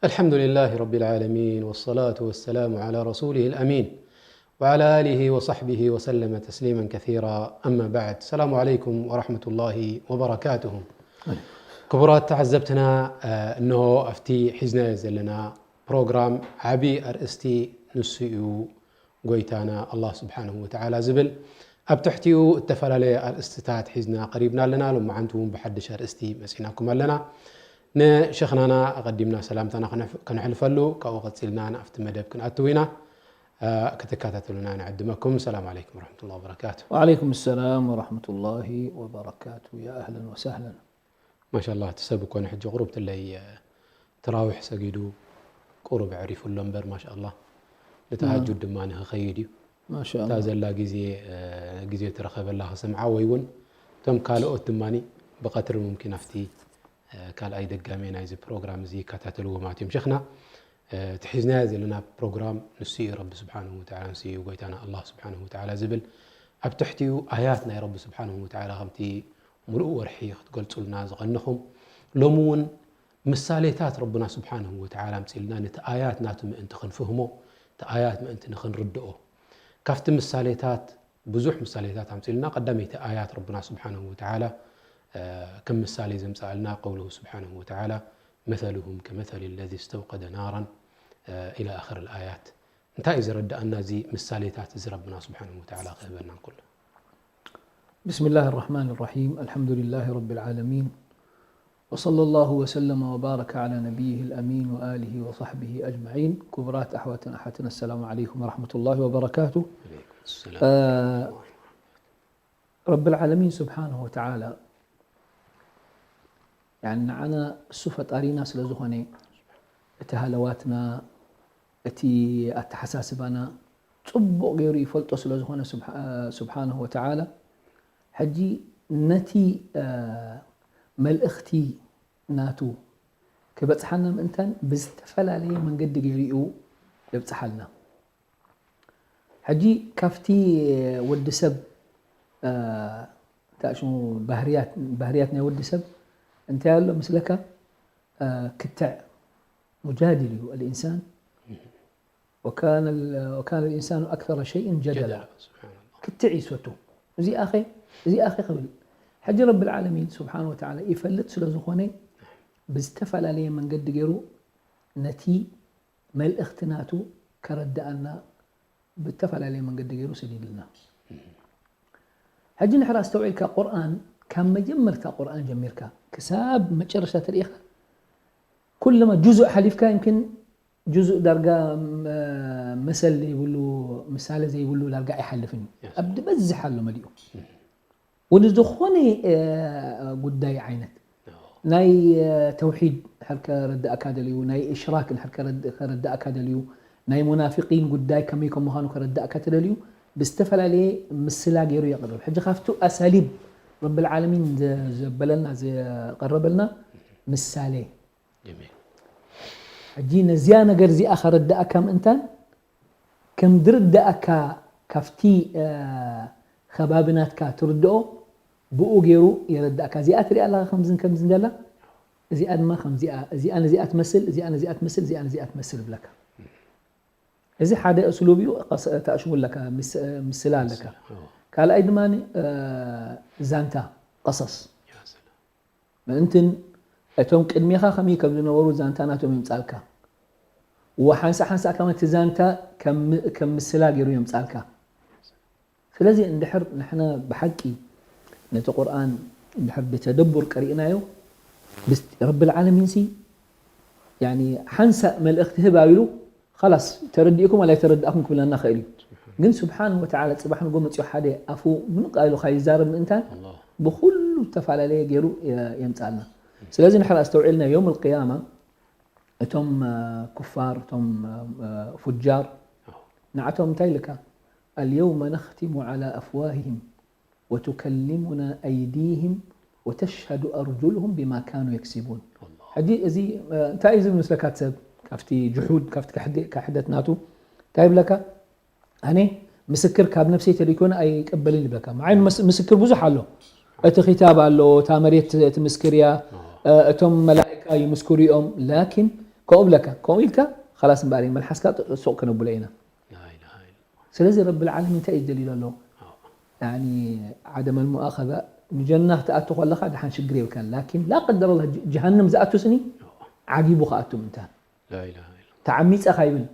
الحمد لله رب العالمين، والصلاة والسلام على رسوله الأمين، وعلى آله وصحبه وسلم تسليما كثيرا. أما بعد، السلام عليكم ورحمة الله وبركاته. ክቡራት ተዓዘብትና፣ እ፣ እንሆ ኣብቲ ሒዝናዮ ዘለና ፕሮግራም ዓቢ ኣርእስቲ ንሱ እዩ፣ ጎይታና ኣላህ ስብሓንሁ ወተዓላ ዝብል። ኣብ ትሕቲኡ እተፈላለየ ኣርእስትታት ሒዝና ቀሪብና ኣለና። ሎማዓንቲ እውን ብሓድሽ ኣርእስቲ መጺናኩም ኣለና። ንሸኽናና ኣቐዲምና ሰላምታና ከነፍ-፣ ከነሕልፈሉ፣ ካብኡ ቀጺልና ናብቲ መደብ ክንኣትው ኢና። እ፣ ክትከታተሉና ንዕድመኩም። ሰላም ዓለይኩም ወረሕመቱላሂ ወበረካቱ። وعليكم السلام ورحمة الله وبركاته. يا أهلا وسهلا. ማሻላ፣ እቲ ሰብ እኮ ንሕጂ ቁሩብ ትለይ፣ እ፣ ተራዊሕ ሰጊዱ ቁሩብ ኣዕሪፉ ኣሎ እምበር፣ ማሻላ፣ ንተሃጁድ ድማ ንክኸይድ እዩ። ማሻላ። እታ ዘላ ግዜ፣ እ፣ ግዜ ትረኸበላ ክሰምዓ፣ ወይ እውን እቶም ካልኦት ድማ ብቐትሪ ሙምኪን ኣብቲ፣ እ፣ ካልኣይ ደጋሜ ናይዚ ፕሮግራም እዚ ይከታተልዎ ማለት እዮም። ሸኽና፣ እ፣ እቲ ሒዝናዮ ዘለና ፕሮግራም ንሱ እዩ ረቢ ስብሓንሁ ወተዓላ፣ ንሱ እዩ ጎይታና ኣላህ ስብሓንሁ ወተዓላ ዝብል። ኣብ ትሕቲኡ ኣያት ናይ ረቢ ስብሓንሁ ወተዓላ ከምቲ ሙሉእ ወርሒ ክትገልጹልና ዝቐነኹም፣ ሎሚ እውን ምሳሌታት ረብና ስብሓንሁ ወተዓላ ኣምጺልና፣ ነቲ ኣያት ናቱ ምእንቲ ክንፍህሞ፣ እቲ ኣያት ምእንቲ ንኽንርድኦ። ካብቲ ምሳሌታት፣ ብዙሕ ምሳሌታት ኣምጺልና፣ ቀዳመይቲ ኣያት ረብና ስብሓንሁ ወተዓላ፣ እ፣ ከም ምሳሌ ዘምጽኣልና፣ ቀውሉሁ ስብሓንሁ ወተዓላ፣ "መሰሉሁም ከመሰሊ ለዚ እስተውቀደ ናራን"፣ እ፣ ኢላ ኣኽር ኣያት። እንታይ እዩ ዘረድኣና እዚ ምሳሌታት እዚ ረብና ስብሓንሁ ወተዓላ ክህበና እንከሎ? بسم الله الرحمن الرحيم. الحمد لله رب العالمين. وصلى الله وسلم وبارك على نبيه الأمين وآله وصحبه أجمعين. ክቡራት ኣሕዋትን ኣሓትን፣ السلام عليكم ورحمة الله وبركاته. ዓለይኩም ሰላም። እ፣ ረብል ዓለሚን ስብሓንሁ ወተዓላ፣ ያኒ ንዓና እሱ ፈጣሪና ስለ ዝኾነ፣ እቲ ሃለዋትና፣ እቲ ኣተሓሳስባና ጽቡቕ ገይሩ ይፈልጦ ስለ ዝኾነ ስብሓ-፣ ስብሓንሁ ወተዓላ፣ ሕጂ ነቲ፣ እ፣ መልእኽቲ ናቱ ክበጽሓና ምእንታን ብዝተፈላለየ መንገዲ ገይሩ እዩ የብጽሓልና። ሕጂ ካብቲ ወዲ ሰብ፣ እ፣ እንታይ ሽሙ፣ ባህርያት፣ ባህርያት ናይ ወዲ ሰብ እንታይ ኣሎ ምስለካ? እ፣ ክትዕ፣ ሙጃድል እዩ ኣልኢንሳን። ወካነ ል-፣ ወካነ ልኢንሳኑ ኣክተረ ሸይእን ጀደላ። ጀደላ፣ ስብሓንላህ። ክትዕ ይሰቱ። እዚኣኸ፣ እዚኣኸ ክብል። ሕጂ ረብል ዓለሚን ስብሓን ወተዓላ ይፈልጥ ስለ ዝኾነ፣ ብዝተፈላለየ መንገዲ ገይሩ ነቲ መልእኽቲ ናቱ ከረድኣና ብተፈላለየ መንገዲ ገይሩ ሰዲድልና። ሕጂ ንሕና ኣስተውዒልካ፣ ቁርኣን ካብ መጀመርታ ቁርኣን ጀሚርካ ክሳብ መጨረሽታ ተሪኢኻ፣ ኩለማ ጁዙእ ሓሊፍካ፣ ይምክን ጁዙእ ዳርጋ፣ መ-፣ መሰል ዘይብሉ፣ ምሳሌ ዘይብሉ ዳርጋ ኣይሓልፍን እዩ። የስ። ኣብ ዝበዝሕ ኣሎ መሊኡ። ወዲ ዝኾነ፣ እ፣ ጉዳይ ዓይነት ናይ፣ እ፣ ተውሒድ እንድሕር ከረድኣካ ደልዩ፣ ናይ እሽራክ እንድሕር ከረድ-፣ ከረድኣካ ደልዩ፣ ናይ ሙናፊቂን ጉዳይ ከመይ ከም ምዃኑ ከረድኣካ ተደልዩ፣ ብዝተፈላለየ ምስላ ገይሩ የቕርብ። ሕጂ ካብቱ ኣሳሊብ ረብል ዓለሚን ዘ-፣ ዘበለልና፣ ዘቐረበልና ምሳሌ። ጀሚል። ሕጂ ነዚኣ ነገር እዚኣ ከረድኣካ ምእንታን፣ ከም ዝርድኣካ ካብቲ፣ እ፣ ከባቢ ናትካ ትርድኦ ብኡ ገይሩ የረድኣካ። እዚኣ ትሪኣ ኣለኻ ከምዝን ከምዝን ዘላ፣ እዚኣ ድማ ከምዚኣ፣ እዚኣ ነዚኣ ትመስል፣ እዚኣ ነዚኣ ትመስል፣ እዚኣ ነዚኣ ትመስል ይብለካ። እዚ ሓደ እስሉብ እዩ፣ ቀስ-፣ ታእሽሙ ኣለካ፣ ምስ-፣ ምስላ ኣለካ። ምስላ፣ ኦ። ካልኣይ ድማ፣ እ፣ ዛንታ፣ ቀሰስ። ያ ሰላም። ምእንትን እቶም ቅድሜኻ ከመይ ከም ዝነበሩ ዛንታ ናቶም የምጻልካ። ወሓንሳ ሓንሳ ከማን እቲ ዛንታ ከም፣ ከም ምስላ ገይሩ የምጻልካ። ስለዚ እንድሕር ንሕና ብሓቂ ነቲ ቁርኣን እንድሕር ብተደቡር ቀሪእናዮ፣ ብስ-፣ ረብል ዓለሚንሲ፣ ያኒ፣ ሓንሳእ መልእኽቲ ህብ ኣቢሉ፣ ኸላስ፣ ተረዲእኩም ዋላ ኣይተረዳእኩም ክብለና ኽእል እዩ። ግን ስብሓን ወተዓላ ጽባሕ ንጎ መጺኡ ሓደ ኣፉ ምንቕ ኢሉ ካይዛረብ ምእንታን ኣላህ። ብኹሉ ዝተፈላለየ ገይሩ የ-፣ የምጻልና። ስለዚ ንሕና ኣስተውዒልና ዮም ኣልቅያማ እቶም፣ እ፣ ኩፋር፣ እቶም፣ እ፣ ፉጃር፣ ኣዎ። ንዓቶም እንታይ ኢልካ? "ኣልየውመ ነኽቲሙ ዓላ ኣፍዋሂሂም ወቱከሊሙና ኣይዲሂም ወተሽሀዱ ኣርጁሉሁም ቢማ ካኑ የክሲቡን።" ወላሂ። ሕጂ እዚ፣ እ፣ እንታይ እዩ ዝብል ምስለካ? እቲ ሰብ ካብቲ ጅሑድ፣ ካብቲ ክሕደ-፣ ክሕደት ናቱ እንታይ ይብለካ? ኣነ ምስክር ካብ ነፍሰይ ተደይኮነ ኣይቀበልን ይብለካ። መዓይ ምስ-፣ ምስክር ብዙሕ ኣሎ። እቲ ኪታብ ኣሎ፣ እታ መሬት ትምስክር እያ፣ ኣዎ። እ፣ እቶም መላእካ ይምስክሩ እዮም። ላኪን ከምኡ ብለካ፣ ከምኡ ኢልካ ኸላስ እምበኣር፣ መልሓስካ ጥ-፣ ሱቕ ክነብሎ ኢና። ስለዚ ረብል ዓለሚን እንታይ እዩ ደልዩ ዘሎ? ያኒ ዓደመል ሙኣኸዛ፣ ንጀና ክትኣቱ ከለኻ ደሓን ሽግር የብልካን። ላኪን ላ ቀደረ ላ ጀሃንም ዝኣቱ ስኒ ዓጊቡ ክኣቱ ምንታን። ተዓሚፀ ካይብል።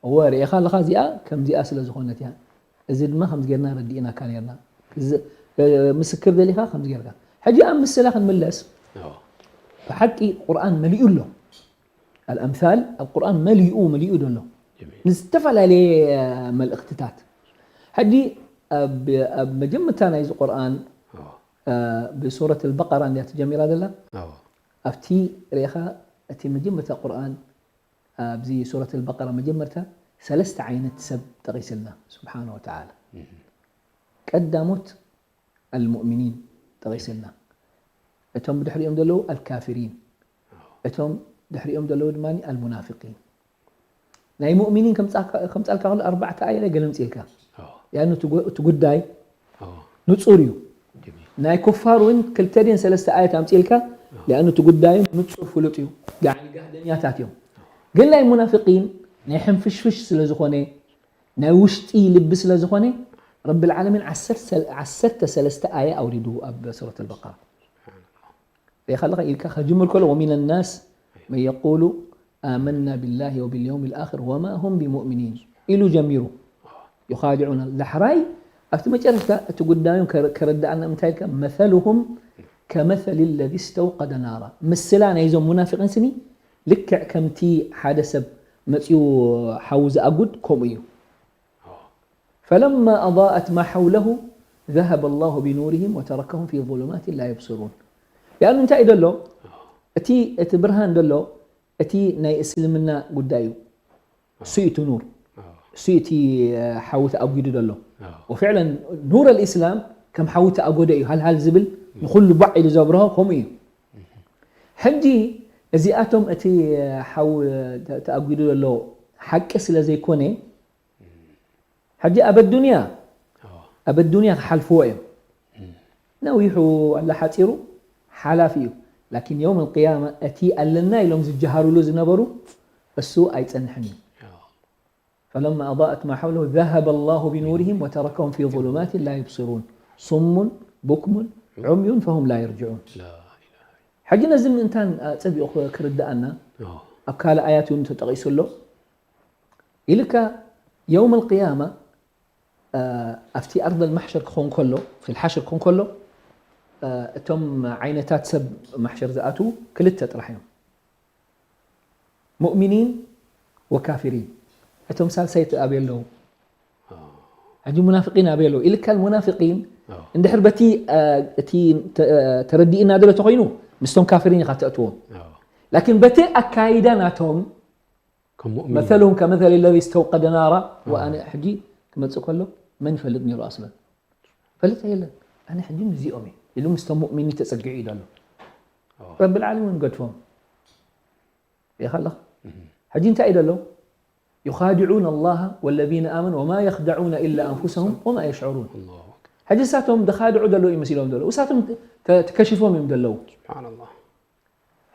እወ፣ ርኤኻ ኣለኻ፣ እዚኣ ከምዚኣ ስለ ዝኾነት እያ። እዚ ድማ ከምዚ ጌርና ረዲእናካ ኔርና። እዚ፣ እ፣ ምስክር ደሊኻ ከምዚ ጌርካ። ሕጂ ኣብ ምስላ ክንምለስ፣ ብሓቂ ቁርኣን መሊኡ ኣሎ። ኣልኣምሳል ኣብ ቁርኣን መሊኡ፣ መሊኡ ዘሎ። ንዝተፈላለየ መልእኽትታት። ሕጂ ኣብ፣ ኣብ መጀመርታ ናይዚ ቁርኣን፣ እ፣ ብሱረት ኣልበቀራ እንድያ ተጀሚራ ዘላ። ኣብቲ ርኢኻ፣ እቲ መጀመርታ ቁርኣን ኣብዚ ሱረት ኣልበቀራ መጀመርታ ሰለስተ ዓይነት ሰብ ጠቒስልና፣ ስብሓነ ወተዓላ። ቀዳሞት ኣልሙእሚኒን ጠቒስልና። እቶም ብድሕሪኦም ዘለዉ ኣልካፊሪን። እቶም ድሕሪኦም ዘለዉ ድማ ኣልሙናፊቂን። ናይ ሙእሚኒን ከምጻልካ፣ ከምጻልካ ከሎ ኣርባዕተ ኣያ ገለምጽ ኢልካ። ያኑ እቲ ጉ-፣ እቲ ጉዳይ ንጹር እዩ። ናይ ኩፋር እውን ክልተ ድን ሰለስተ ኣያት ኣምጺእልካ፣ ሊኣኑ እቲ ጉዳዮም ንጹር ፍሉጥ እዩ። ያኒ ጋህደኛታት እዮም። ግን ናይ ሙናፊቂን ናይ ሕንፍሽፍሽ ስለ ዝኾነ፣ ናይ ውሽጢ ልቢ ስለ ዝኾነ፣ ረብል ዓለሚን ዓሰርተ፣ ዓሰርተ ሰለስተ ኣያ ኣውሪዱ ኣብ ሱረት ኣልበቀራ። ሪኢኻ ኣለኻ ኢልካ ከጅምር ከሎ፣ ومن الناس من يقول آمنا بالله وباليوم الآخر وما هم بمؤمنين ኢሉ ጀሚሩ። يخادعون، ዳሕራይ ኣብቲ መጨረሽታ እቲ ጉዳዮም ከረ-፣ ከረድኣና እንታይ ኢልካ፣ مثلهم كمثل الذي استوقد نارا። ምስላ ናይዞም ሙናፊቂን ስኒ ልክዕ ከምቲ ሓደ ሰብ መጺኡ ሓዊ ዝኣጉድ ከምኡ እዩ። فلما أضاءت ما حوله ذهب الله بنورهم وتركهم في ظلمات لا يبصرون። ያኑ እንታይ እዩ ደሎ? እቲ፣ እቲ ብርሃን ደሎ፣ እቲ ናይ እስልምና ጉዳይ እዩ። እሱ እዩ እቲ ኑር። እሱ እዩ እቲ፣ እ፣ ሓዊ ተኣጒዱ ደሎ። ወፍዕለን ኑር ኣልእስላም ከም ሓዊ ተኣጎደ እዩ። ሃልሃል ዝብል ንኹሉ ባዕ ኢሉ ዘብርሆ ከምኡ እዩ። ሕጂ እዚኣቶም እቲ፣ እ፣ ሓዊ ተ-፣ ተኣጒዱ ደሎ ሓቂ ስለ ዘይኮነ፣ ሕጂ ኣብ ኣዱንያ፣ ኣብ ኣዱንያ ክሓልፍዎ እዮም። ነዊሑ ኣላ ሓጺሩ ሓላፊ እዩ። ላኪን የውም ኣልቅያማ እቲ ኣለና ኢሎም ዝጀሃሩሉ ዝነበሩ እሱ ኣይጸንሕን እዩ። فلما أضاءت ما حوله ذهب الله بنورهم وتركهم في ظلمات لا يبصرون صم بكم عمي فهم لا يرجعون። ሕጂ ነዚ ምእንታን ኣጸቢቑ ክርድኣና ኣብ ካልእ ኣያት እውን ተጠቒሱ ኣሎ። ኢልካ የውም ኣልቅያማ፣ እ፣ ኣብቲ ኣርድ ኣልማሕሸር ክኾን ከሎ፣ ፊል ሓሽር ክኾን ከሎ፣ እ፣ እቶም ዓይነታት ሰብ ማሕሸር ዝኣትዉ ክልተ ጥራሕ እዮም። ሙእሚኒን ወካፊሪን። እቶም ሳልሳይ እቲ ኣበይ ኣለዉ? ሕጂ ሙናፊቂን ኣበይ ኣለዉ? ኢልካ ሙናፊቂን እንድሕር በቲ፣ እ፣ እቲ ተ-፣ ተረዲእና ዘሎ ተኾይኑ ምስቶም ካፊሪን ኢኻ ተእትዎም። ላኪን በቲ ኣካይዳ ናቶም ከም ሙእሚን። مثلهم كمثل الذي استوقد نارا، ኣዎ። ወኣነ ሕጂ ክመጽእ ከሎ መን ይፈልጥ ነይሩ ኣስለን? ፈልጥ የለን። ኣነ ሕጂ ምስዚኦም እየ ኢሉ ምስቶም ሙእሚኒን ተጸጊዑ እዩ ዘሎ። ኣዎ። ረብል ዓለሚን ገድፎም። ሪኢኻ ኣለኻ? እህ። ሕጂ እንታይ እዩ ዘሎ? يخادعون الله والذين آمنوا وما يخدعون إلا أنفسهم وما يشعرون። ኣላሁ ኣክበር። ሕጂ እሳቶም ዝኻድዑ ዘለዉ ይመስሎም ዘለዉ። እሳቶም ተ-፣ ተከሺፎም እዮም ዘለዉ። ስብሓንላህ።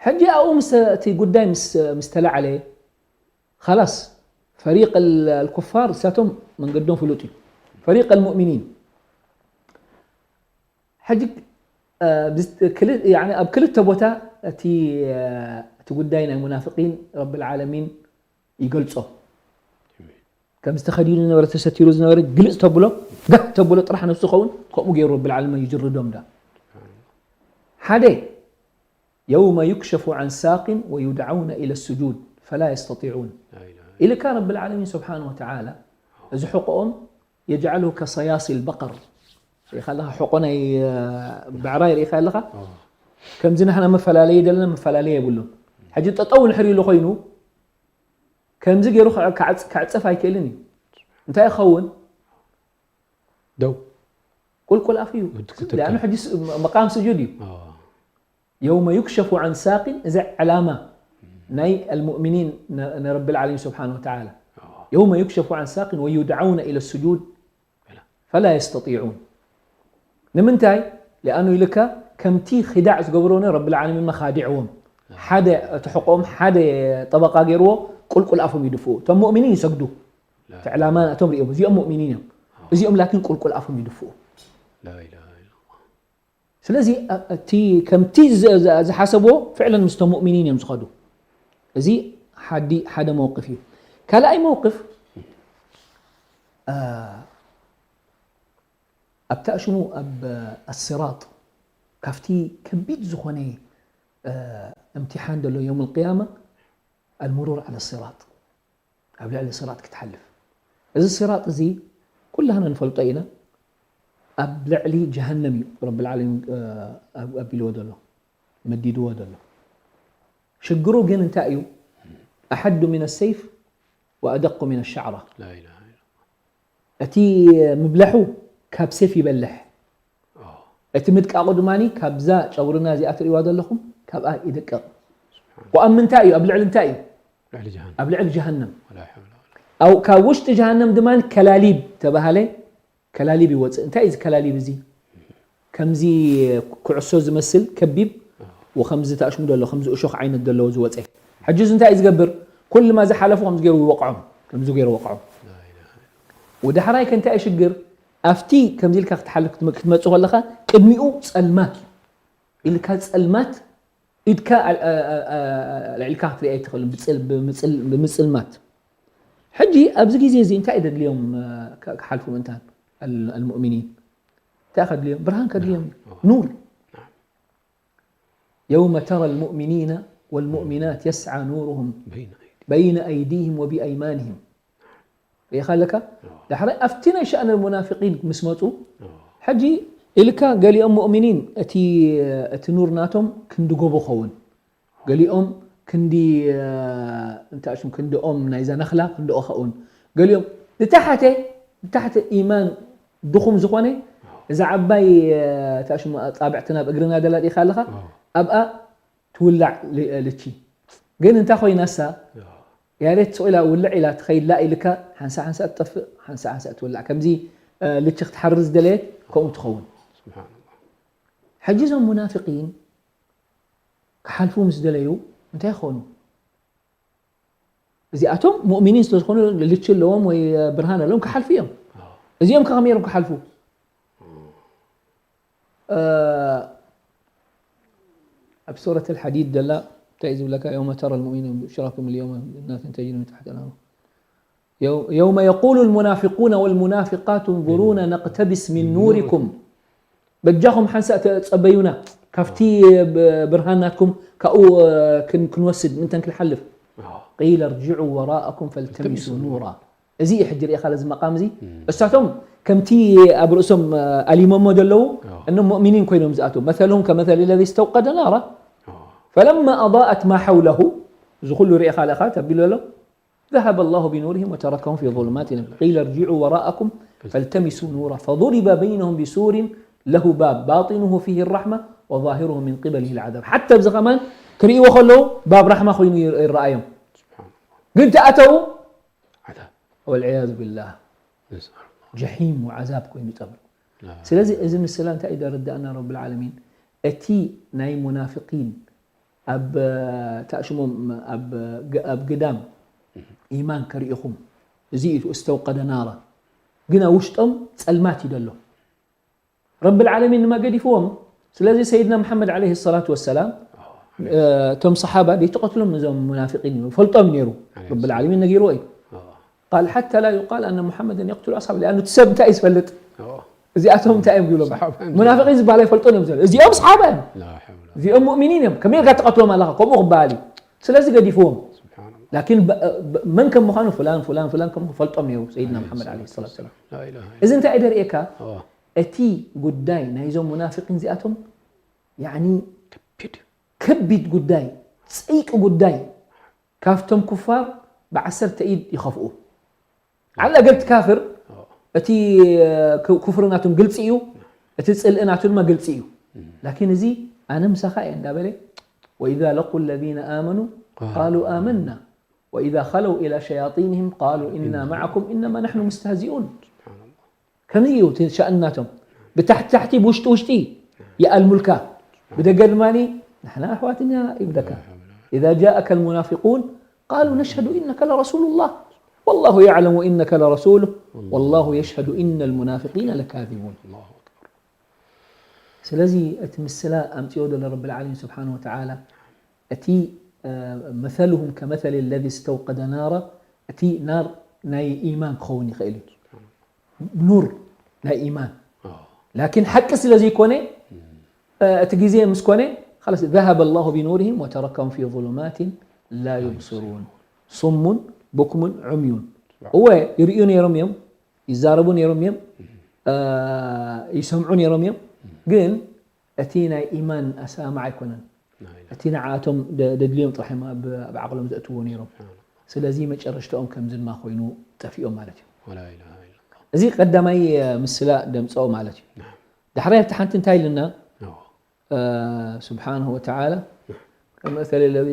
ሕጂ ኣብኡ ምስ፣ እቲ ጉዳይ ምስ፣ ምስ ተላዕለ፣ ኸላስ፣ ፈሪቅ ኣል-፣ ኣልኩፋር እሳቶም መንገዶም ፍሉጥ እዩ። ፈሪቅ ኣልሙእሚኒን። ሕጂ፣ እ፣ ብዝ-፣ ክል-፣ ያኒ ኣብ ክልተ ቦታ እቲ፣ እ፣ እቲ ጉዳይ ናይ ሙናፍቂን ረብል ዓለሚን ይገልጾ። ከም ዝተኸዲኑ ዝነበረ፣ ተሰቲሩ ዝነበረ ግልጽ ተብሎ፣ ጋህ ተብሎ ጥራሕ ነብሱ ኸውን፣ ከምኡ ገይሩ ረብል ዓለሚን ይጅርዶም ዳ። ሓደ፣ يوم يكشف عن ساق ويدعون إلى السجود فلا يستطيعون። لا إله إلا ኢልካ ረብል ዓለሚን ስብሓነ ወተዓላ፣ እዚ ሕቆኦም يجعله كصياصي البقر። ሪኢኻ ኣለኻ፣ ሕቆ ናይ፣ እ፣ ብዕራይ ሪኢኻ ኣለኻ? ኣዎ። ከምዚ ንሕና መፈላለየ ደለና መፈላለየ የብሉን። ሕጂ ጠጠው እንድሕር ኢሉ ኮይኑ፣ ከምዚ ገይሩ ክዕ-፣ ክዓጽ-፣ ክዕጸፍ ኣይክእልን እዩ። እንታይ ይኸውን? ደው። ቁልቁል ኣፍ እዩ። ወዲ ክትካ። ሊኣኑ ሕጂ ስ-፣ መቃም ስጁድ እዩ። ኣዎ። يوم يكشف عن ساق፣ እዚ ዕላማ ናይ ኣልሙእሚኒን ን-፣ ንረብል ዓለሚን ስብሓነ ወተዓላ። ኣዎ። يوم يكشف عن ساق ويدعون إلى السجود فلا يستطيعون። ንምንታይ? ሊኣኑ ኢልካ ከምቲ ኺዳዕ ዝገብርዎ ረብል ዓለሚን መኻዲዕዎም። ሓደ እቲ ሕቆም ሓደ ጠበቃ ገይርዎ ቁልቁል ኣፎም ይድፍኡ። እቶም ሙእሚኒን ይሰግዱ። እቲ ዕላማ ናቶም ሪኦም እዚኦም ሙእሚኒን እዮም። እዚኦም ላኪን ቁልቁል ኣፎም ይድፍኡ። ስለዚ እቲ ከምቲ ዝሓሰብዎ ፍዕለን ምስቶም ሙእሚኒን እዮም ዝኸዱ። እዚ ሓዲ ሓደ መውቅፍ እዩ። ካልኣይ መውቅፍ ኣብታ ሽሙ ኣብ ኣስራጥ ካብቲ ከቢድ ዝኾነ እምትሓን ዘሎ የውም ልቅያማ ኣልሙሩር ዓለ ስራጥ ኣብ ልዕሊ ስራጥ ክትሓልፍ። እዚ ስራጥ እዚ ኩላህና ንፈልጦ ኢና። ኣብ ልዕሊ ጀሃነም እዩ ረብል ዓለሚን ኣቢልዎ ዘሎ መዲድዎ ዘሎ። ሽግሩ ግን እንታይ እዩ? ኣሐዱ ሚን ሰይፍ ወኣደቁ ሚን ሻዕራ። እቲ ምብላሑ ካብ ሴፍ ይበልሕ። እቲ ምድቃቑ ድማ ካብዛ ጨጉርና እዚኣ ትርእዋ ዘለኹም ካብኣ ይደቅቕ። ወኣብ ምንታይ እዩ? ኣብ ልዕሊ እንታይ እዩ? ኣብ ልዕሊ ጀሃነም። ካብ ውሽጢ ጀሃነም ድማ ከላሊብ ተባሃለ። ከላሊብ ይወፅእ። እንታይ እዚ ከላሊብ እዚ? ከምዚ ኩዕሶ ዝመስል ከቢብ ወከምዚ ታሽሙ ዘሎ ከምዚ እሾኽ ዓይነት ዘለዎ ዝወፀ። ሕጂ እዚ እንታይ እዩ ዝገብር? ኩሉ ማ ዝሓለፉ ከምዚ ገይሩ ይወቕዖም። ከምዚ ገይሩ ወቕዖም። ወዳሕራይ ከ እንታይ እዩ ሽግር? ኣብቲ ከምዚ ኢልካ ክትሓልፍ ክትመ- ክትመጽእ ከለኻ ቅድሚኡ ጸልማት እዩ። ኢልካ ጸልማት ኢድካ ኣል- ኣ- ኣ- ኣ- ኣልዒልካ ክትሪኣ ኣይትኽእልን ብጽል- ብምጽል- ብምጽልማት። ሕጂ ኣብዚ ግዜ እዚ እንታይ እዩ ደድልዮም እ፣ ከ- ክሓልፉ ምእንታን ኣል- ኣልሙእሚኒን እንታይ ከድልዮም? ብርሃን ከድልዮም እዩ። ኑር። يوم ترى المؤمنين والمؤمنات يسعى نورهم بين أيديهم وبأيمانهم ርኢኻ ኣለካ። ዳሕራይ ኣብቲ ናይ ሸእነ ሙናፊቂን ምስ መፁ ሕጂ ኢልካ ገሊኦም ሙእሚኒን እቲ እቲ ኑር ናቶም ክንዲ ጎቦ ኸውን፣ ገሊኦም ክንዲ እንታይ ሽም ክንዲ ኦም ናይዛ ነኽላ ክንዲ ኦም ኸውን፣ ገሊኦም ዝታሓተ ዝታሕተ ኢማን ድኹም ዝኾነ እዛ ዓባይ እንታይ ሽም ጣብዕትና ኣብ እግርና ደላ ርኢኻ ኣለኻ ኣብኣ ትውላዕ ልቺ ግን እንታይ ኮይናሳ ያሬት ስቕ ኢላ ውልዕ ኢላ ትኸይድ ላ ኢልካ ሓንሳ ሓንሳ ትጠፍእ ሓንሳ ሓንሳ ትውላዕ ከምዚ ልቺ ክትሓርር ዝደለየት ከምኡ ትኸውን። ሕጂ እዞም ሙናፍቂን ክሓልፉ ምስ ደለዩ እንታይ ይኾኑ? እዚኣቶም ሙእሚኒን ስለዝኾኑ ልቺ ኣለዎም ወይ ብርሃን ኣለዎም ክሓልፉ እዮም። እዚኦም ከ ከመይ ክሓልፉ? ኣብ ሱረት ኣልሓዲድ ደላ እንታይ እዩ ዝብለካ? يوم ترى المؤمنين بشراكم اليوم جنات تجري من تحتها الأنهار يوم يقول المنافقون والمنافقات انظرونا نقتبس من نوركم በጃኹም ሓንሳእ ተጸበዩና ካብቲ ብርሃን ናትኩም ካብኡ ክንወስድ ምንተን ክንሓልፍ قيل ارجعوا وراءكم فالتمسوا نورا እዚ እዩ ሕጂ ርኢኻ እዚ መቃም እዚ እሳቶም ከምቲ ኣብ ርእሶም ኣሊሞሞ ዘለዉ እኖም ሙእሚኒን ኮይኖም ዝኣትዉ مثلهم كمثل الذي استوقد نارا فلما أضاءت ما حوله እዚ ኩሉ ርኢኻ ኣለኻ ተቢሉ ኣሎ ذهب الله بنورهم وتركهم في ظلمات قيل ارجعوا وراءكم فالتمسوا نورا فضرب بينهم بسور له باب باطنه فيه الرحمة وظاهره من قبله العذاب حتى እዚ ከማን ክርእይዎ ከለዉ ባብ ራሕማ ኮይኑ ይረኣዮም ግን ተኣተዉ والعياذ بالله ጀሒም ወዓዛብ ኮይኑ ይጠብቅ። ስለዚ እዚ ምስላ እንታይ እዩ ደረዳእና ረብል ዓለሚን እቲ ናይ ሙናፍቂን ኣብ ታእሽሞም ኣብ ግዳም ኢማን ከርእኹም እዚ እዩ እስተውቀደ ናራ ግን ኣብ ውሽጦም ጸልማት እዩ ደሎ ረብል ዓለሚን ድማ ገዲፍዎም ስለዚ ሰይድና መሓመድ ዓለይሂ ሰላቱ ወሰላም እቶም ሰሓባ ደይተቐትሎም እዞም ሙናፊቂን እዩ ፈልጦም ነይሩ ረብል ዓለሚን ነጊርዎ እዩ قال حتى لا يقال أن محمدا يقتل أصحابه لأنه እቲ ሰብ እንታይ እዩ ዝፈልጥ እዚኣቶም እንታይ እዮም ይብሎም ሙናፊቂን ዝበሃል ኣይፈልጦን እዮም ዝብሉ እዚኦም ሰሓባ እዮም እዚኦም ሙእሚኒን እዮም ከመይ ኢልካ ትቐትሎም ኣለኻ ከምኡ ክበሃል እዩ ስለዚ ገዲፍዎም ላኪን መን ከም ምዃኑ ፍላን ፍላን ፍላን ከም ፈልጦም ነይሩ ሰይድና መሓመድ ዓለይሂ ሰላቱ ወሰላም እዚ እንታይ እዩ ደርእየካ እቲ ጉዳይ ናይዞም ሙናፊቂን እዚኣቶም ያኒ ከቢድ ጉዳይ ፅይቂ ጉዳይ ካብቶም ኩፋር ብዓሰርተ ኢድ ይኸፍኡ ዓላ ገልቲ ካፍር እቲ ኩፍር ናቶም ግልፂ እዩ እቲ ፅልኢ ናቱ ድማ ግልፂ እዩ ላኪን እዚ ኣነ ምሳኻ እየ እንዳበለ وإذا لقوا الذين آمنوا قالوا آمنا وإذا خلوا إلى شياطينهم قالوا إنا معكم إنما نحن مستهزئون ከምዚ እዩ እቲ ሻእኒ ናቶም ብታሕቲ ታሕቲ ብውሽጢ ውሽጢ ይኣልሙልካ ብደገ ድማ ንሕና ኣሕዋት ኢና ይብለካ إذا جاءك المنافقون قالوا نشهد إنك لرسول الله والله يعلم إنك لرسوله والله يشهد إن المنافقين لكاذبون. الله أكبر. ስለዚ እቲ ምስላ ኣምፅኦ ዘሎ ረቢ ዓለሚን ስብሓን ወተዓላ እቲ مثلهم كمثل الذي استوقد نارا፣ እቲ ናር ናይ ኢማን ክኸውን ይኽእል እዩ፣ ኑር ናይ ኢማን። ላኪን ሓቂ ስለ ዘይኮነ እቲ ግዜ ምስ ኮነ خلص ذهب الله بنورهم وتركهم في ظلمات لا يبصرون صم بكم عمي። እወ ይርእዩ ነይሮም እዮም፣ ይዛረቡ ነይሮም እዮም፣ ይሰምዑ ነይሮም እዮም፣ ግን እቲ ናይ ኢማን ኣሰማምዓ ኣይኮነን። እቲ ንዓቶም ደድልዮም ጥራሕ እዮም ኣብ ዓቕሎም ዘእትዎ ነይሮም። ስለዚ መጨረሽታኦም ከምዚ ድማ ኮይኑ ጠፊኦም ማለት እዩ። እዚ ቀዳማይ ምስላ ደምፀኦ ማለት እዩ። ዳሕራይ ኣብቲ ሓንቲ እንታይ ኢልና? ስብሓንሁ ወተዓላ ከመሰሊ ለዚ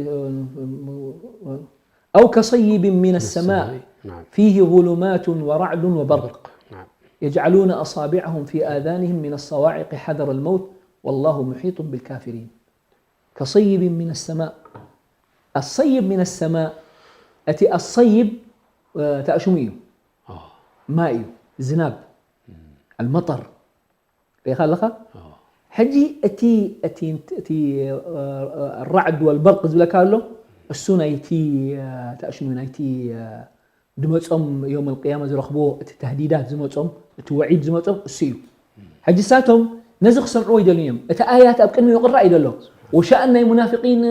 أو كصيب من السماء فيه ظلمات ورعد وبرق يجعلون أصابعهم في آذانهم من الصواعق حذر الموت والله محيط بالكافرين. كصيب من السماء. الصيب من السماء، እቲ الصيب ታሽሙ እዩ፣ ማይ እዩ፣ ዝናብ፣ المطر ሪኢኻ ኣለኻ። ሕጂ እቲ እቲ እቲ الرعد والبرق ዝብለካ ኣሎ፣ እሱ ናይቲ ታሽሙ ናይቲ ድመጾም የውመል ቅያማ ዝረኽብዎ እቲ ተህዲዳት ዝመጾም እቲ ወዒድ ዝመጾም እሱ እዩ። ሕጂ እሳቶም ነዚ ክሰምዕዎ ይደልዩ እዮም። እቲ ኣያት ኣብ ቅድሚ ይቕራእ እዩ ዘሎ። ወሻእን ናይ ሙናፊቂን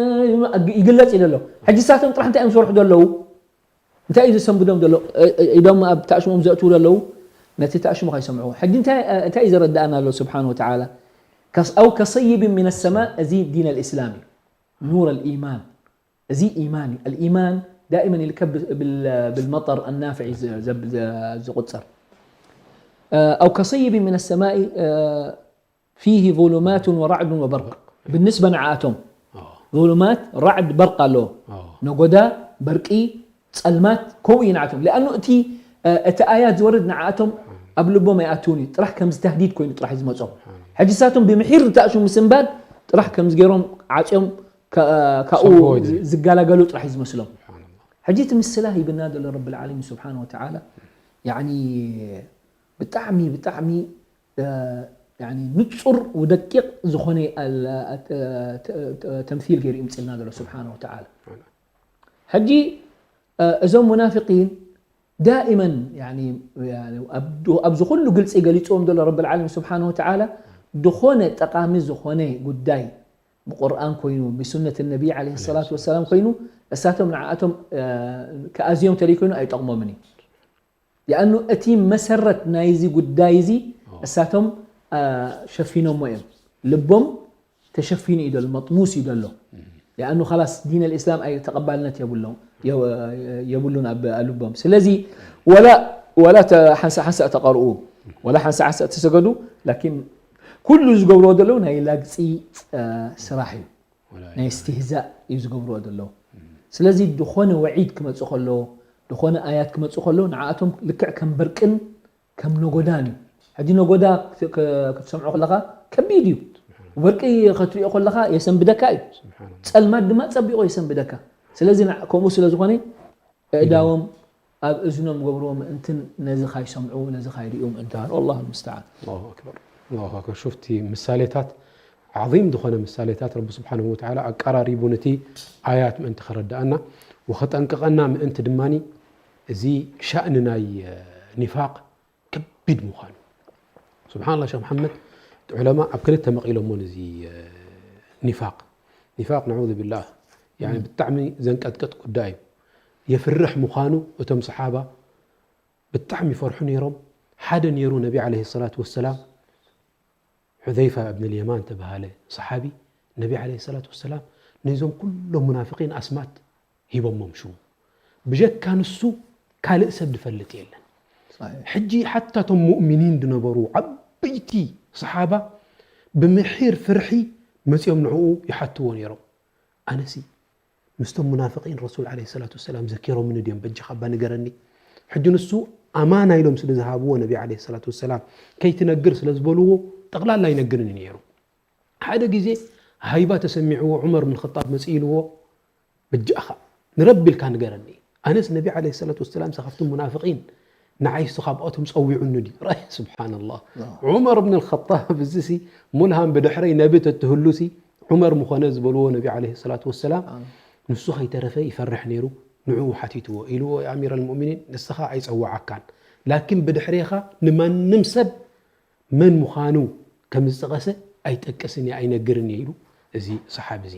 ይግለጽ እዩ ዘሎ። ሕጂ እሳቶም ጥራሕ እንታይ እዮም ዝሰርሑ ዘለዉ? እንታይ እዩ ዘሰንብዶም ዘሎ? ኢዶም ኣብ ታእሽሞም ዘእትዉ ዘለዉ ነቲ ታእሽሞ ከይሰምዕዎ። ሕጂ እንታይ እንታይ እዩ ዘረድኣና ኣሎ ስብሓን ወተዓላ? أو كصيب من السماء እዚ ዲን الإسلام እዩ። نور الإيمان እዚ ኢማን እዩ። الإيمان دائما ይርከብ بالمطر النافع ዝቁፀር። أو كصيب من السماء فيه ظلمات ورعد وبرق بالنسبة ንዓኣቶም ظلمات رعد برق ኣለዎ። ነጎዳ በርቂ ጸልማት ከምኡ እዩ ንዓቶም። لأنه እቲ እቲ ኣያት ዝወርድ ንዓኣቶም ኣብ ልቦም ኣይኣትውን እዩ። ጥራሕ ከምዚ ተህዲድ ኮይኑ ጥራሕ እዩ ዝመጾም። ሕጂ ሳቶም ብምሒር ዝታእሹ ምስንባድ ጥራሕ ከምዚ ገይሮም ዓጽዮም ካብኡ ዝገላገሉ ጥራሕ እዩ ዝመስሎም። ሕጂ እቲ ምስላ ሂብና ዘሎ ረብል ዓለሚን ስብሓን ወተዓላ ያኒ ብጣዕሚ ብጣዕሚ ያኒ ንጹር ወደቂቕ ዝኾነ ተምሲል ገይሩ ይምጽልና ዘሎ ስብሓን ወተዓላ። ሕጂ እዞም ሙናፊቂን ዳኢመን ኣብዚ ኩሉ ግልፂ ገሊፅዎም ዘሎ ረብል ዓለሚን ስብሓን ወተዓላ ዝኾነ ጠቓሚ ዝኾነ ጉዳይ ብቁርኣን ኮይኑ ብሱነት ነቢ ዓለይሂ ሰላቱ ወሰላም ኮይኑ እሳቶም ንዓኣቶም ክኣዝዮም ተለይኮይኑ ኣይጠቕሞምን እዩ። ሊኣኑ እቲ መሰረት ናይዚ ጉዳይ እዚ እሳቶም ሸፊኖሞ እዮም። ልቦም ተሸፊኑ እዩ ዘሎ፣ መጥሙስ እዩ ዘሎ። ሊኣኑ ኻላስ ዲን ኣልእስላም ኣይ ተቐባልነት የብሎም የብሉን ኣብ ልቦም። ስለዚ ወላ ወላ ሓንሳእ ሓንሳእ ተቐርኡ ወላ ሓንሳእ ሓንሳእ ተሰገዱ፣ ላኪን ኩሉ ዝገብርዎ ዘለዉ ናይ ላግፂ ስራሕ እዩ። ናይ እስትህዛእ እዩ ዝገብርዎ ዘለዉ። ስለዚ ዝኾነ ወዒድ ክመፅእ ከሎ፣ ዝኾነ ኣያት ክመፅእ ከሎ ንዓኣቶም ልክዕ ከም በርቅን ከም ነጎዳን እዩ። ሕጂ ነጎዳ ክትሰምዖ ከለኻ ከቢድ እዩ። በርቂ ክትሪኦ ከለኻ የሰንብደካ እዩ። ፀልማት ድማ ፀቢቑ የሰንብደካ። ስለዚ ከምኡ ስለ ዝኾነ ኣእዳዎም ኣብ እዝኖም ገብርዎ ምእንትን ነዚ ካይሰምዑ ነዚ ካይርእዩ ምእንታን። ኣላሁ ልሙስተዓን። ኣላሁ ኣክበር። ኣላሁ ኣክበር። ሹፍቲ ምሳሌታት ዓዚም ዝኾነ ምሳሌታት ረቢ ስብሓንሁ ወተዓላ ኣቀራሪቡ ነቲ ኣያት ምእንቲ ከረድኣና ወኸጠንቅቐና ምእንቲ ድማኒ እዚ ሻእኒ ናይ ኒፋቅ ከቢድ ምዃኑ። ስብሓንላ ሸኽ መሓመድ ዑለማ ኣብ ክልተ መቒሎሞ ነዚ ኒፋቅ። ኒፋቅ ነዑዙ ቢላህ ብጣዕሚ ዘንቀጥቅጥ ጉዳይ እዩ። የፍርሕ ምዃኑ እቶም ሰሓባ ብጣዕሚ ይፈርሑ ነይሮም። ሓደ ነይሩ ነቢ ዓለይሂ ሰላቱ ወሰላም፣ ሑዘይፋ እብን ልየማን ተበሃለ ሰሓቢ፣ ነቢ ዓለይሂ ሰላቱ ወሰላም ነዞም ኩሎም ሙናፍቂን ኣስማት ሂቦሞም ሽሙ። ብጀካ ንሱ ካልእ ሰብ ዝፈልጥ የለን። ሕጂ ሓታ እቶም ሙእሚኒን ዝነበሩ ዓበይቲ ሰሓባ ብምሒር ፍርሒ መፂኦም ንዕኡ ይሓትዎ ነይሮም። ኣነሲ ምስቶም ሙናፍቂን ረሱል ዓለይሂ ሰላቱ ወሰላም ዘኪሮምኒ ድዮም በጃኻ እባ ንገረኒ። ሕጂ ንሱ ኣማና ኢሎም ስለ ዝሃብዎ ነቢ ዓለይሂ ሰላቱ ወሰላም ከይትነግር ስለ ዝበልዎ ጠቕላላ ኣይነግርን እዩ ነይሩ። ሓደ ግዜ ሃይባ ተሰሚዕዎ ዑመር ብን ኸጣብ መፅእ ኢልዎ በጃኻ ንረቢ ኢልካ ንገረኒ። ኣነስ ነቢ ዓለይሂ ሰላቱ ወሰላም ካብቶም ሙናፍቒን ንዓይስ ካብኣቶም ጸዊዑኒ ድዩ? ራይ ስብሓንላህ። ዑመር ብን ኣልኸጣብ እዚሲ ሙልሃም ብድሕረይ ነቢ ተትህሉሲ ዑመር ምኾነ ዝበልዎ ነቢ ዓለይሂ ሰላቱ ወሰላም ንሱ ከይተረፈ ይፈርሕ ነይሩ። ንዕኡ ሓቲትዎ ኢልዎ፣ ያ ኣሚር ኣልሙእሚኒን ንስኻ ኣይጸዋዓካን፣ ላኪን ብድሕሬኻ ንማንም ሰብ መን ምዃኑ ከም ዝጠቐሰ ኣይጠቅስን እየ ኣይነግርን እየ ኢሉ እዚ ሰሓቢ እዚ።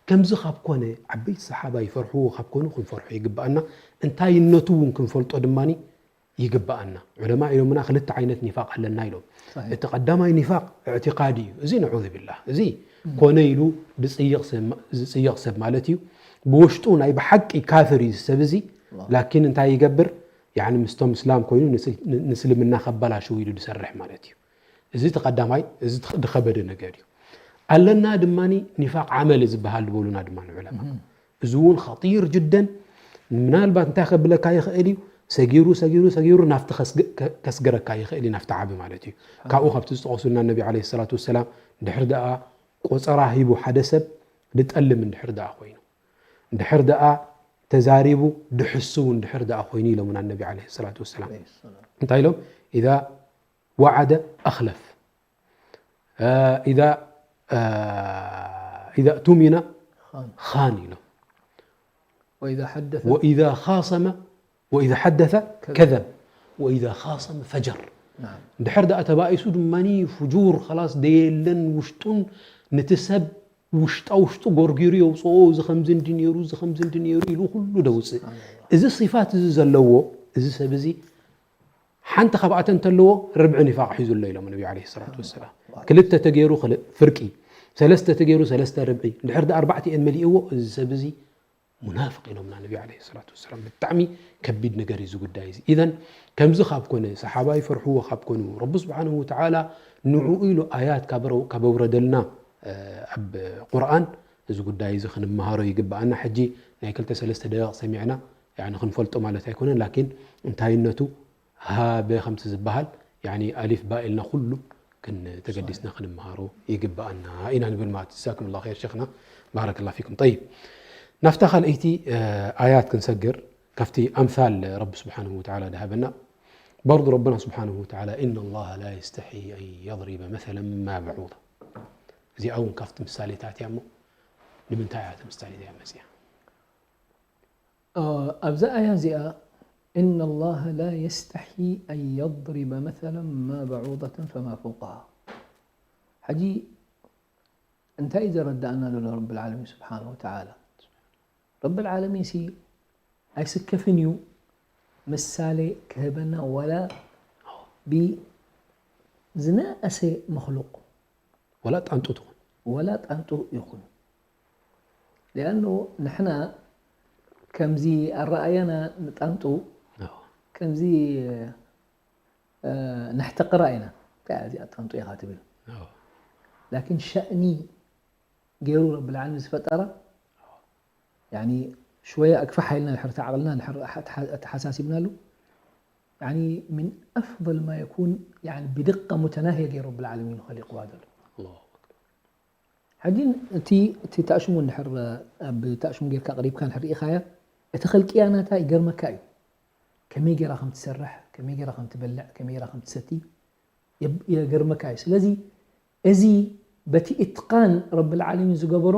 ከምዚ ካብ ኮነ ዓበይቲ ሰሓባ ይፈርሕዎ ካብ ኮኑ ክንፈርሖ ይግብኣና። እንታይነቱ እውን ክንፈልጦ ድማ ይግብኣና። ዑለማ ኢሎምና ክልተ ዓይነት ኒፋቅ ኣለና ኢሎም። እቲ ቀዳማይ ኒፋቅ እዕትቃዲ እዩ። እዚ ነዑዙ ቢላህ እዚ ኮነ ኢሉ ዝፅይቕ ሰብ ማለት እዩ። ብውሽጡ ናይ ብሓቂ ካፍር እዩ ሰብ እዚ። ላኪን እንታይ ይገብር? ያኒ ምስቶም እስላም ኮይኑ ንስልምና ከባላሽው ኢሉ ዝሰርሕ ማለት እዩ። እዚ እቲ ቀዳማይ፣ እዚ ዝኸበደ ነገር እዩ። ኣለና ድማ ኒፋቅ ዓመል ዝበሃል ዝበሉና ድማ ንዑለማ። እዚ እውን ኸጢር ጅደን። ምናልባት እንታይ ከብለካ ይኽእል እዩ? ሰጊሩ ሰጊሩ ሰጊሩ ናብቲ ከስግረካ ይኽእል እዩ፣ ናብቲ ዓቢ ማለት እዩ። ካብኡ ካብቲ ዝጠቐሱልና ነቢ ዓለይሂ ሰላቱ ወሰላም ድሕር ደኣ ቆጸራ ሂቡ ሓደ ሰብ ድጠልም እንድሕር ደኣ ኮይኑ፣ እንድሕር ደኣ ተዛሪቡ ድሕስው እንድሕር ደኣ ኮይኑ ኢሎምና ነቢ ዓለይሂ ሰላቱ ወሰላም። እንታይ ኢሎም? ኢዛ ወዓደ ኣኽለፍ፣ ኢዛ እቱሚነ ኻን ኢሎም። ወኢዛ ሓደሰ ከዘብ ወኢዛ ኻሰመ ፈጀር። እንድሕር ደኣ ተባኢሱ ድማ ፍጁር ኸላስ ደየለን ውሽጡን ንቲ ሰብ ውሽጣ ውሽጡ ጎርጊሩ የውፅኦ። እዚ ከምዚ እንዲ ነይሩ፣ እዚ ከምዚ እንዲ ነይሩ ኢሉ ኩሉ ደውፅእ። እዚ ሲፋት እዚ ዘለዎ እዚ ሰብ እዚ ሓንቲ ካብኣተን እንተለዎ ርብዒ ኒፋቅ ሒዙ ኣሎ ኢሎም ነቢ ዓለይሂ ሰላቱ ወሰላም። ክልተ ተገይሩ ክልእ ፍርቂ፣ ሰለስተ ተገይሩ ሰለስተ ርብዒ፣ እንድሕር ደኣ ኣርባዕቲኤን መሊእዎ እዚ ሰብ እዚ ሙናፍቅ ኢሎምና ነቢ ዓለይሂ ሰላቱ ወሰላም። ብጣዕሚ ከቢድ ነገር እዩ እዚ ጉዳይ እዚ። ኢዘን ከምዚ ካብ ኮነ፣ ሰሓባ ይፈርሕዎ ካብ ኮኑ፣ ረቢ ስብሓንሁ ወተዓላ ንዕኡ ኢሉ ኣያት ካብ ኣውረደልና ኣብ ቁርኣን እዚ ጉዳይ እዚ ክንመሃሮ ይግብኣና። ሕጂ ናይ ክልተ ሰለስተ ደቂቕ ሰሚዕና ያኒ ክንፈልጦ ማለት ኣይኮነን፣ ላኪን እንታይነቱ ሃበ ከምቲ ዝበሃል ያኒ ኣሊፍ ባ ኢልና ኩሉ ክን-፣ ተገዲስና ክንመሃሮ ይግብኣና ኢና ንብል ማለት። ጀዛኩም ላሁ ኸይር ሸኽና፣ ባረከ ላሁ ፊኩም። ጠይብ፣ ናብታ ካልኣይቲ ኣያት ክንሰግር፣ ካብቲ ኣምሳል ረቢ ስብሓንሁ ወተዓላ ድሃበና፣ በርዱ ረብና ስብሓንሁ ወተዓላ፣ إن الله لا يستحي أن يضرب مثلا ما بعوضة። እዚኣ እውን ካብቲ ምሳሌታት እያ እሞ፣ ንምንታይ እያ እታ ምሳሌ እዚኣ መፅያ? ኣብዛ ኣያ እዚኣ إن الله لا يستحي أن يضرب مثلا ما بعوضة فما فوقها። ሕጂ እንታይ እዩ ዘረዳእና ዘሎ ረብል ዓለሚን ስብሓንሁ ወተዓላ? ረብል ዓለሚን ሲ ኣይስከፍን እዩ ምሳሌ ክህበና ዋላ ብዝነኣሰ መኽሉቕ። ወላ ጣንጡ ትኹን። ወላ ጣንጡ ይኹን። ሊኣኑ ንሕና ከምዚ ኣረኣያና ንጣንጡ ከምዚ ነሕተቕራ ኢና። እንታይ እዚኣ ጣንጡ ኢኻ ትብል። ላኪን ሸእኒ ገይሩ ረብል ዓለሚን ዝፈጠራ ያኒ ሽወያ ኣግፋሕ ኢልና ድሕር ተዓቕልና ድሕር ኣተሓሳሲብናሉ ያኒ ምን ኣፍضል ማ የኩን ያኒ ብድቃ ሙተናህየ ገይሩ ረብል ዓለሚን ኸሊቕዋ ዘሎ። ሕጂ እቲ እቲ ታእሽሙ እንድሕር ኣብ ታእሽሙ ጌርካ ኣቕሪብካ እንድሕር ርኢኻያ እቲ ኸልቅያ ናታ ይገርመካ እዩ። ከመይ ጌራ ከም ትሰርሕ፣ ከመይ ጌራ ከም ትበልዕ፣ ከመይ ጌራ ከም ትሰቲ የገርመካ እዩ። ስለዚ እዚ በቲ ኢትቃን ረብል ዓለሚን ዝገበሮ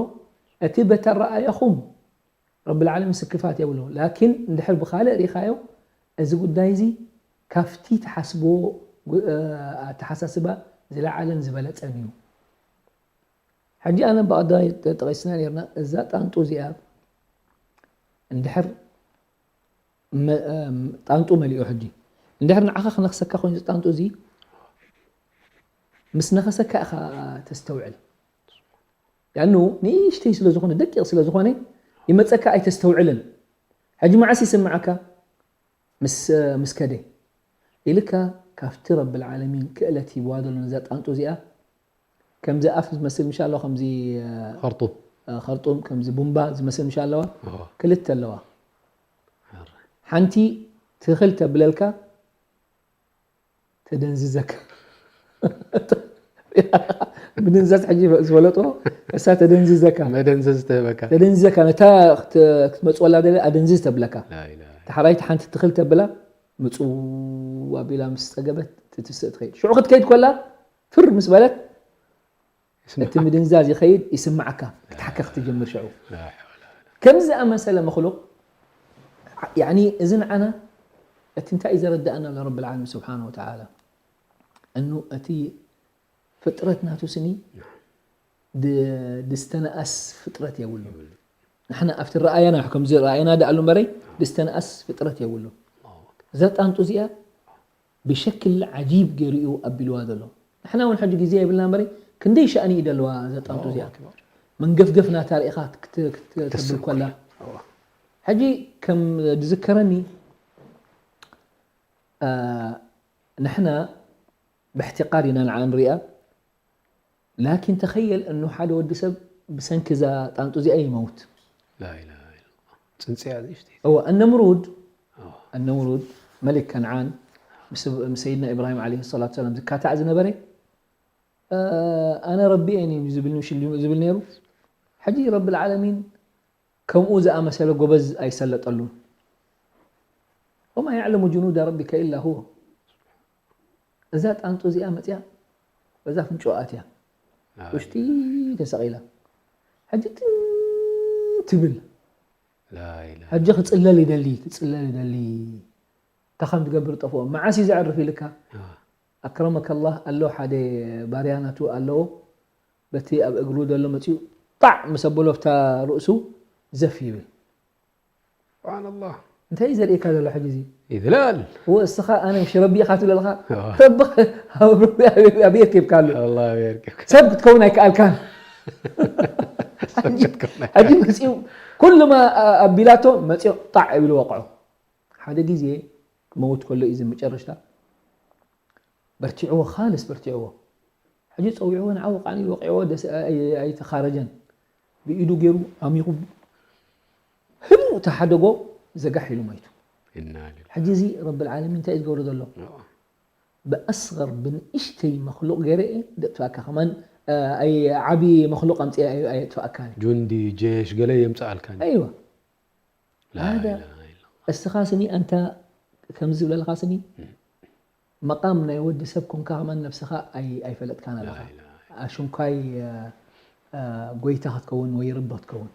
እቲ በቲ ኣረኣያኹም ረብል ዓለሚን ስክፋት የብሉ። ላኪን እንድሕር ብኻልእ ርኢኻዮ እዚ ጉዳይ እዚ ካብቲ ትሓስብዎ ኣተሓሳስባ ዝለዓለን ዝበለጸን እዩ። ሕጂ ኣነ ብቐዳይ ጠቒስና ኔርና እዛ ጣንጡ እዚኣ እንድሕር ጣንጡ መሊኡ ሕጂ እንድሕር ንዓኻ ክነኽሰካ ኮይኑ ጣንጡ እዚ ምስ ነኸሰካ ኢኻ ተስተውዕል። ያኑ ንእሽተይ ስለ ዝኾነ ደቂቕ ስለ ዝኾነ ይመፀካ ኣይተስተውዕልን። ሕጂ መዓስ ይስምዓካ? ምስ ምስ ከደ ኢልካ ካብቲ ረብል ዓለሚን ክእለት ሂብዋ ዘሎ ነዛ ጣንጡ እዚኣ ከምዚ ኣፍ ዝመስል ምሻ ኣለዋ ከምዚ ኸርጡም ኸርጡም ከምዚ ቡምባ ዝመስል ምሻ ኣለዋ ክልተ ኣለዋ ሓንቲ ትኽል ተብለልካ ተደንዝዘካ ምድንዛዝ ሕጂ ዝበለጦ እሳ ተደንዝዘካ መደንዘዝ ተህበካ ተደንዝዘካ ነታ ክት- ክትመፅወላ ደለ ኣደንዝዝ ተብለካ ላኢላ ተሓራይቲ ሓንቲ ትኽል ተብላ ምፅው ኣቢላ ምስ ፀገበት ትትስእ ትኸይድ ሽዑ ክትከይድ ኮላ ፍር ምስ በለት እቲ ምድንዛዝ ይኸይድ ይስማዓካ ክትሓካ ክትጀምር ሽዑ ከምዚ ኣመሰለ መክሉቅ ያኒ እዚ ንዓና እቲ እንታይ እዩ ዘረዳእና ለረብ ልዓለሚን ስብሓን ወተዓላ እኑ እቲ ፍጥረት ናቱ ስኒ ድ- ድስተነኣስ ፍጥረት የብሉ ንሕና ኣብቲ ረኣያና ከምዚ ረኣያና ደኣሉ እምበረይ ድስተነኣስ ፍጥረት የብሉ እዛ ጣንጡ እዚኣ ብሸክል ዓጂብ ገይሩ እዩ ኣቢልዋ ዘሎ ንሕና እውን ሕጂ ግዜ የብልና እምበረይ ክንደይ ሻእኒ እዩ ደለዋ እዛ ጣንጡ እዚኣ መንገፍገፍ ናታ ርኢኻ ክት- ክት- ክትብል ኮላ ሕጂ ከም ዝዝከረኒ ንሕና ብእሕትቃር ኢና ንዓ ንሪኣ ላኪን ተኸየል እኑ ሓደ ወዲ ሰብ ብሰንኪ እዛ ጣንጡ እዚኣ ይመውት ላኢላ ጽንጽያ ዝሽቲ እወ እነምሩድ እነምሩድ መሊክ ከንዓን ምስ ሰይድና ኢብራሂም ዓለ ሰላት ሰላም ዝካታዕ ዝነበረ ኣነ ረቢ እየ ዝብል ሽልሙ ዝብል ነይሩ ሕጂ ረቢ ልዓለሚን ከምኡ ዝኣመሰለ ጎበዝ ኣይሰለጠሉን ወማ ያዕለሙ ጅኑደ ረቢከ ኢላ ሁወ እዛ ጣንጡ እዚኣ መፅያ በዛ ፍንጭኦ ኣትያ ውሽጢ ተሰቒላ ሕጂ ትብል ሕጂ ክፅለል ይደሊ ክፅለል ይደሊ እንታይ ከም ትገብር ጠፍኦ መዓስ እዩ ዘዕርፍ ኢልካ ኣክረመከ ላህ ኣሎ ሓደ ባርያ ናቱ ኣለዎ በቲ ኣብ እግሩ ዘሎ መፅኡ ጣዕ ምስ ኣበሎ ብታ ርእሱ ዘፍ ይብል ስብሓንላህ እንታይ እዩ ዘርእየካ ዘሎ ሕጂ እዚ ይድላል እወ እስኻ ኣነ ምሽ ረቢ ኢኻ ትብለልኻ ረቢ ኣበየት ኬብካ ኣሎ ኣላ ቤርቅካ ሰብ ክትከውን ኣይከኣልካን ሕጂ መፅኡ ኩሉማ ኣቢላቶ መፅኦ ጣዕ ይብል ወቕዖ ሓደ ግዜ ክመውት ከሎ እዩ ዝመጨረሽታ በርቲዕዎ ካልስ በርቲዕዎ ሕጂ ፀዊዕዎ ንዓ ወቃኒ ወቂዕዎ ኣይተኻረጀን ብኢዱ ገይሩ ኣሚኹ ህቡ ተሓደጎ ዘጋሕ ኢሉ ማይቱ ሕጂ እዚ ረቢ ልዓለሚን እንታይ እዩ ዝገብሮ ዘሎ ብኣስغር ብንእሽተይ መክሉቅ ገይረ እየ ደጥፋካ ከማን ዓቢ መክሉቅ ኣምፅአ ኣየጥፋእካን ጁንዲ ጄሽ ገለ የምፅኣልካ ኣይዋ ላኢላሃ ኢላ እስኻ ስኒ ኣንታ ከምዚ ዝብለልኻ ስኒ መቃም ናይ ወዲ ሰብ ኮንካ ከማን ነብስኻ ኣይፈለጥካን ኣለኻ ኣሽንኳይ ጎይታ ክትከውን ወይ ረቢ ክትከውን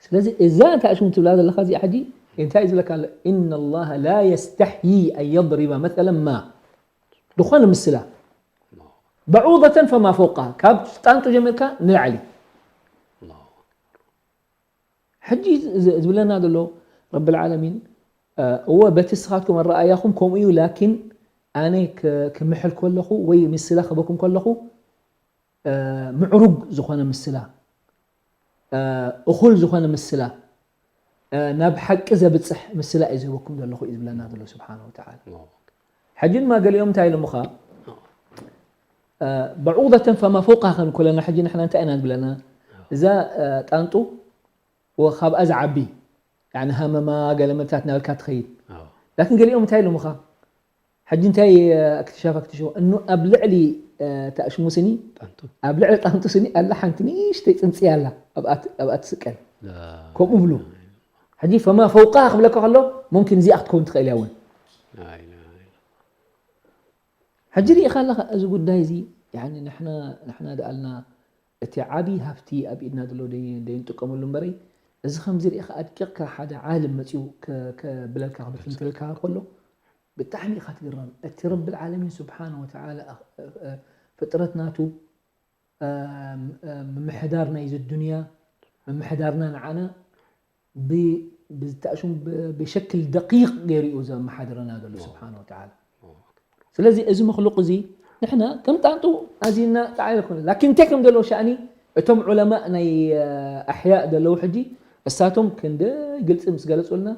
ስለዚ እዛ እንታይ ሽሙ ትብላ ዘለኻ እዚኣ ሕጂ እንታይ እዩ ዝብለካ ኣሎ إن الله لا يستحيي أن يضرب مثلا ما ዝኾነ ምስላ بعوضة فما فوقها ካብ ጣንጡ ጀሚርካ ንላዕሊ ሕጂ ዝብለና ዘሎ ረቢ ልዓለሚን እወ በቲ ስኻትኩም ኣረኣያኹም ከምኡ እዩ ላኪን ኣነ ክምሕል ከለኹ ወይ ምስላ ክበኩም ከለኹ ምዕሩግ ዝኾነ ምስላ እኹል ዝኾነ ምስላ ናብ ሓቂ ዘብፅሕ ምስላ እዩ ዝህበኩም ዘለኹ እዩ ዝብለና ዘሎ ስብሓን ወተዓላ ሕጂ ድማ ገሊኦም እንታይ ኢሎምኻ بعوضة فما فوقها ክንብል ከለና ሕጂ ንሕና እንታይ ኢና ዝብለና እዛ ጣንጡ ወ ካብኣ ዝዓቢ ያኒ ሃመማ ገለ መታት ናበልካ ትኸይድ ላኪን ገሊኦም እንታይ ኢሎምኻ ሕጂ እንታይ እክትሻፍ ኣክትሽፎ እኑ ኣብ ልዕሊ ተኣሽሙ ስኒ ኣብ ልዕሊ ጣንጡ ስኒ ኣላ ሓንቲ ንእሽተይ ፅንፅያ ኣላ ኣብኣ ትስቀል ከምኡ ብሉ ሕጂ ፈማ ፈውቃ ክብለካ ከሎ ሙምኪን እዚኣ ክትከውን ትኽእል እያ እውን ሕጂ ርኢኻ ኣለኻ እዚ ጉዳይ እዚ ንሕና ደኣልና እቲ ዓብዪ ሃፍቲ ኣብ ኢድና ዘሎ ደይንጥቀመሉ እምበረይ እዚ ከምዚ ርኢኻ ኣድቂቕካ ሓደ ዓልም መፅኡ ከብለልካ ክትንትልካ ከሎ ብጣዕሚ ኢኻ ትግረም እቲ ረቢ ልዓለሚን ስብሓን ወተዓላ ፍጥረት ናቱ ምምሕዳር ናይዚ ዱንያ ምምሕዳርና ንዓና ብዝተኣሽሙ ብሸክል ደቂቕ ገይሩ እዩ ዘመሓድረና ዘሎ ስብሓን ወተዓላ ስለዚ እዚ መክሉቅ እዚ ንሕና ከም ጣንጡ ኣዚና ጣዓ ይኮነ ላኪን እንታይ ከም ዘለዎ ሻእኒ እቶም ዑለማእ ናይ ኣሕያእ ዘለዉ ሕጂ እሳቶም ክንደይ ግልፂ ምስ ገለፁልና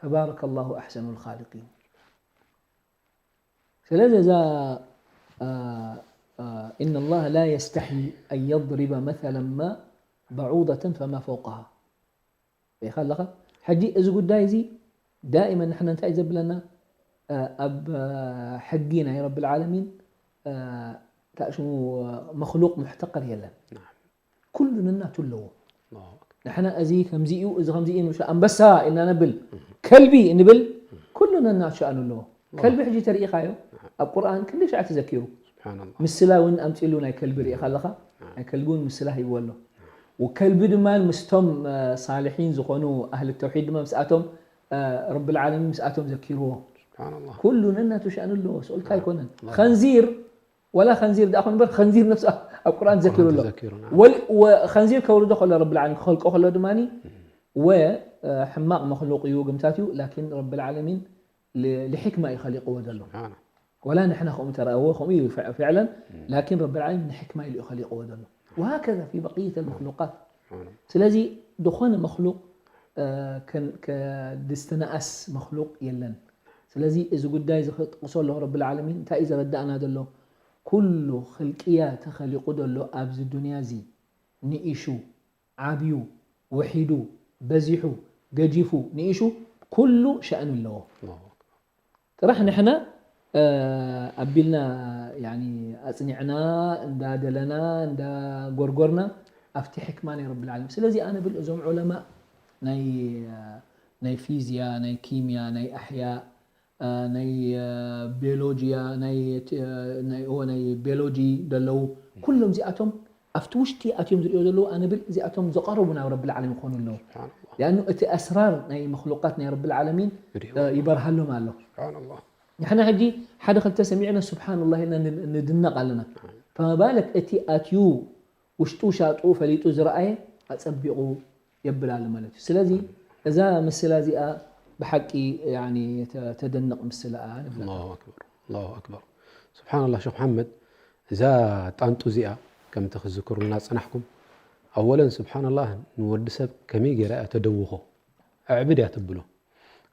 ተባረከ ላሁ ኣሕሰኑ ልካሊቂን ስለዚ እዛ إن الله لا يستحي أن يضرب مثلا ما بعوضة فما فوقها ርኢኻ ኣለኻ ሕጂ እዚ ጉዳይ እዚ ዳኢመን ንሕና እንታይ እዩ ዘብለና ኣብ ሕጊ ናይ ረቢ ልዓለሚን እንታይ ሽሙ፣ መክሉቅ ሙሕተቀር የለን። ኩሉ ነናቱ ኣለዎ። ንሕና እዚ ከምዚ እዩ፣ እዚ ከምዚ እዩ፣ ንሱ ኣንበሳ ኢልና ነብል፣ ከልቢ እንብል፣ ኩሉ ነናቱ ሸኣኑ ኣለዎ። ከልቢ ሕጂ ተሪኢኻዮ፣ ኣብ ቁርኣን ክንደይ ሸዓ ተዘኪሩ። ምስላ እውን ኣምፂሉ ናይ ከልቢ ርኢኻ ኣለኻ። ናይ ከልቢ እውን ምስላ ሂብዎ ኣሎ። ወከልቢ ድማ ምስቶም ሳልሒን ዝኾኑ ኣህሊ ተውሒድ ድማ ምስኣቶም ረብል ዓለሚን ምስኣቶም ዘኪርዎ። ኩሉ ነናቱ ሸኣኑ ኣለዎ። ስኡልካ ኣይኮነን። ኸንዚር ወላ ኸንዚር ደኣ ኾን እምበር ኸንዚር ነፍሱ ኣብ ቁርኣን ዘኪሩ ኣሎ። ኸንዚር ከውርዶ ከሎ ረብል ዓለሚን ክኸልቆ ከሎ ድማ ወ ሕማቕ መክሉቅ እዩ ግምታት እዩ። ላኪን ረብል ዓለሚን ልሕክማ እዩ ኸሊቅዎ ዘሎ። ወላ ንሕና ከምኡ ተረእዎ ከምኡ እዩ ፍዕለን። ላኪን ረብል ዓለሚን ንሕክማ ኢሉ እዩ ኸሊቅዎ ዘሎ። وهكذا في بقية المخلوقات። ስለዚ ዝኾነ መክሉቅ ከድስተናኣስ መክሉቅ የለን። ስለዚ እዚ ጉዳይ እዚ ክጥቅሶ ኣለኹ ረብል ዓለሚን እንታይ እዩ ዘረዳእና ዘሎ? ኩሉ ኽልቅያ ተኸሊቁ ዘሎ ኣብዚ ዱንያ እዚ ንኢሹ ዓብዩ ውሒዱ በዚሑ ገጂፉ ንኢሹ ኩሉ ሸእኑ ኣለዎ። ጥራሕ ንሕና ኣቢልና ኣፅኒዕና እንዳደለና እንዳጎርጎርና ኣብቲ ሕክማ ናይ ረብል ዓለሚን። ስለዚ ኣነ ብል እዞም ዑለማ ናይ ናይ ፊዝያ ናይ ኪምያ ናይ ኣሕያ ናይ ቢዮሎጂያ ናይ ቢዮሎጂ ደለዉ ኩሎም እዚኣቶም ኣብቲ ውሽጢ ኣትዮም ዝሪኦ ዘለዉ ኣነ ብል እዚኣቶም ዘቐረቡ ናብ ረብል ዓለሚን ይኾኑ ኣለዉ። ሊኣኑ እቲ ኣስራር ናይ መክሉቃት ናይ ረብል ዓለሚን ይበርሃሎም ኣሎ። ንሕና ሕጂ ሓደ ክልተ ሰሚዕና ስብሓንላህ ኢልና ንድነቕ ኣለና። ፈመባለክ እቲ ኣትዩ ውሽጡ ሻጡ ፈሊጡ ዝረኣየ ኣጸቢቑ የብል ኣሎ ማለት እዩ። ስለዚ እዛ ምስላ እዚኣ ብሓቂ ተደንቕ ምስላ እያ ንብለካ። ኣላሁ ኣክበር። ስብሓንላህ ሸኽ መሓመድ፣ እዛ ጣንጡ እዚኣ ከምቲ ክዝክሩልና ዝጸናሕኩም ኣወለን ስብሓንላህ ንወዲ ሰብ ከመይ ገይራ እያ ተደውኾ ኣዕብድ እያ ትብሎ።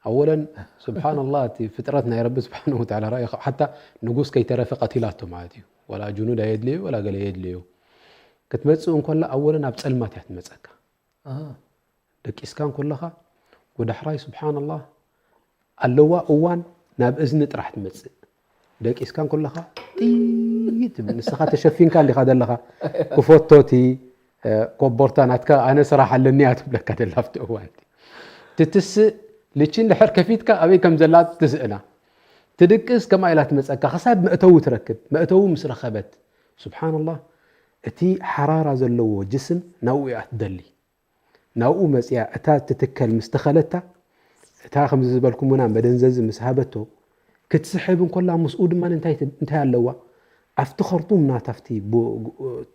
ኣወለን ስብሓንላህ እቲ ፍጥረት ናይ ረቢ ስብሓን ወተዓላ ረኣዩ ሓታ ንጉስ ከይተረፈ ቀቲላቶ ማለት እዩ። ወላ ጅኑድ ኣየድልዩ ወላ ገለ የድልዩ። ክትመጽእ እንኮላ ኣወለን ኣብ ጸልማት እያ ትመጸካ። ደቂስካ እንኮለኻ ወዳሕራይ ስብሓንላህ ኣለዋ እዋን ናብ እዝኒ ጥራሕ ትመጽእ። ደቂስካ እንኮለኻ ጥይት ትብል ንስኻ ተሸፊንካ እንዲኻ ዘለኻ። ክፈቶቲ ኮቦርታ ናትካ ኣነ ስራሕ ኣለኒ እያ ትብለካ ደላ ኣብቲ እዋን ትትስእ ልችን ድሕር ከፊትካ ኣበይ ከም ዘላ ትስእና። ትድቅስ ከምኣ ኢላ ትመጸካ ክሳብ መእተዊ ትረክብ። መእተዊ ምስ ረኸበት ስብሓንላህ እቲ ሓራራ ዘለዎ ጅስም ናብኡ እያ ትደሊ። ናብኡ መጽያ እታ ትትከል ምስ ተኸለታ እታ ከምዚ ዝበልኩምና መደንዘዚ ምስ ሃበቶ ክትስሕብ እንኮላ ምስኡ ድማ እንታይ ኣለዋ ኣብቲ ኸርጡም ናታ ኣብቲ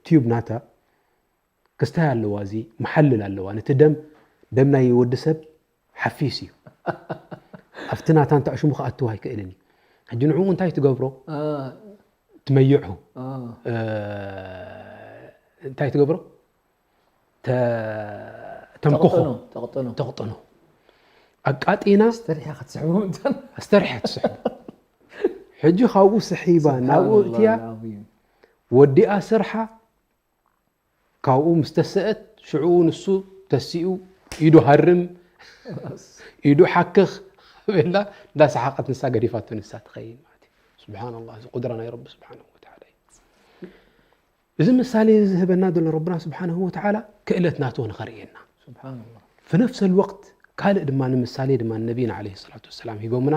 ቲዩብ ናታ ክስታይ ኣለዋ፣ እዚ መሓልል ኣለዋ። ነቲ ደም ደም ናይ ወዲ ሰብ ሓፊስ እዩ። ኣብቲ ናታ እንተ ሽሙ ክኣትው ኣይክእልን እዩ። ሕጂ ንዕኡ እንታይ ትገብሮ? ትመይዖ። እንታይ ትገብሮ? ተንክኾ። ተቕጥኖ። ኣቃጢና ኣስተሪሓ ክትስሕቦ ምእንታን። ኣስተሪሓ ትስሕቦ። ሕጂ ካብኡ ስሒባ ናብኡ እትያ ወዲኣ ስርሓ ካብኡ ምስ ተሰአት ሽዕኡ ንሱ ተሲኡ ኢዱ ሃርም ኢዱ ሓክኽ ቤላ እንዳሰሓቐት ንሳ ገዲፋቶ ንሳ ትኸይድ ማለት እዩ። ስብሓንላህ እዚ ቁድራ ናይ ረቢ ስብሓንሁ ወተዓላ እዩ። እዚ ምሳሌ እዚ ዝህበና ዘሎ ረብና ስብሓንሁ ወተዓላ ክእለት ናቱ ንኸርእየና። ብነፍሰ ልወቅት ካልእ ድማ ንምሳሌ ድማ ነቢና ዓለይሂ ሰላቱ ወሰላም ሂቦምና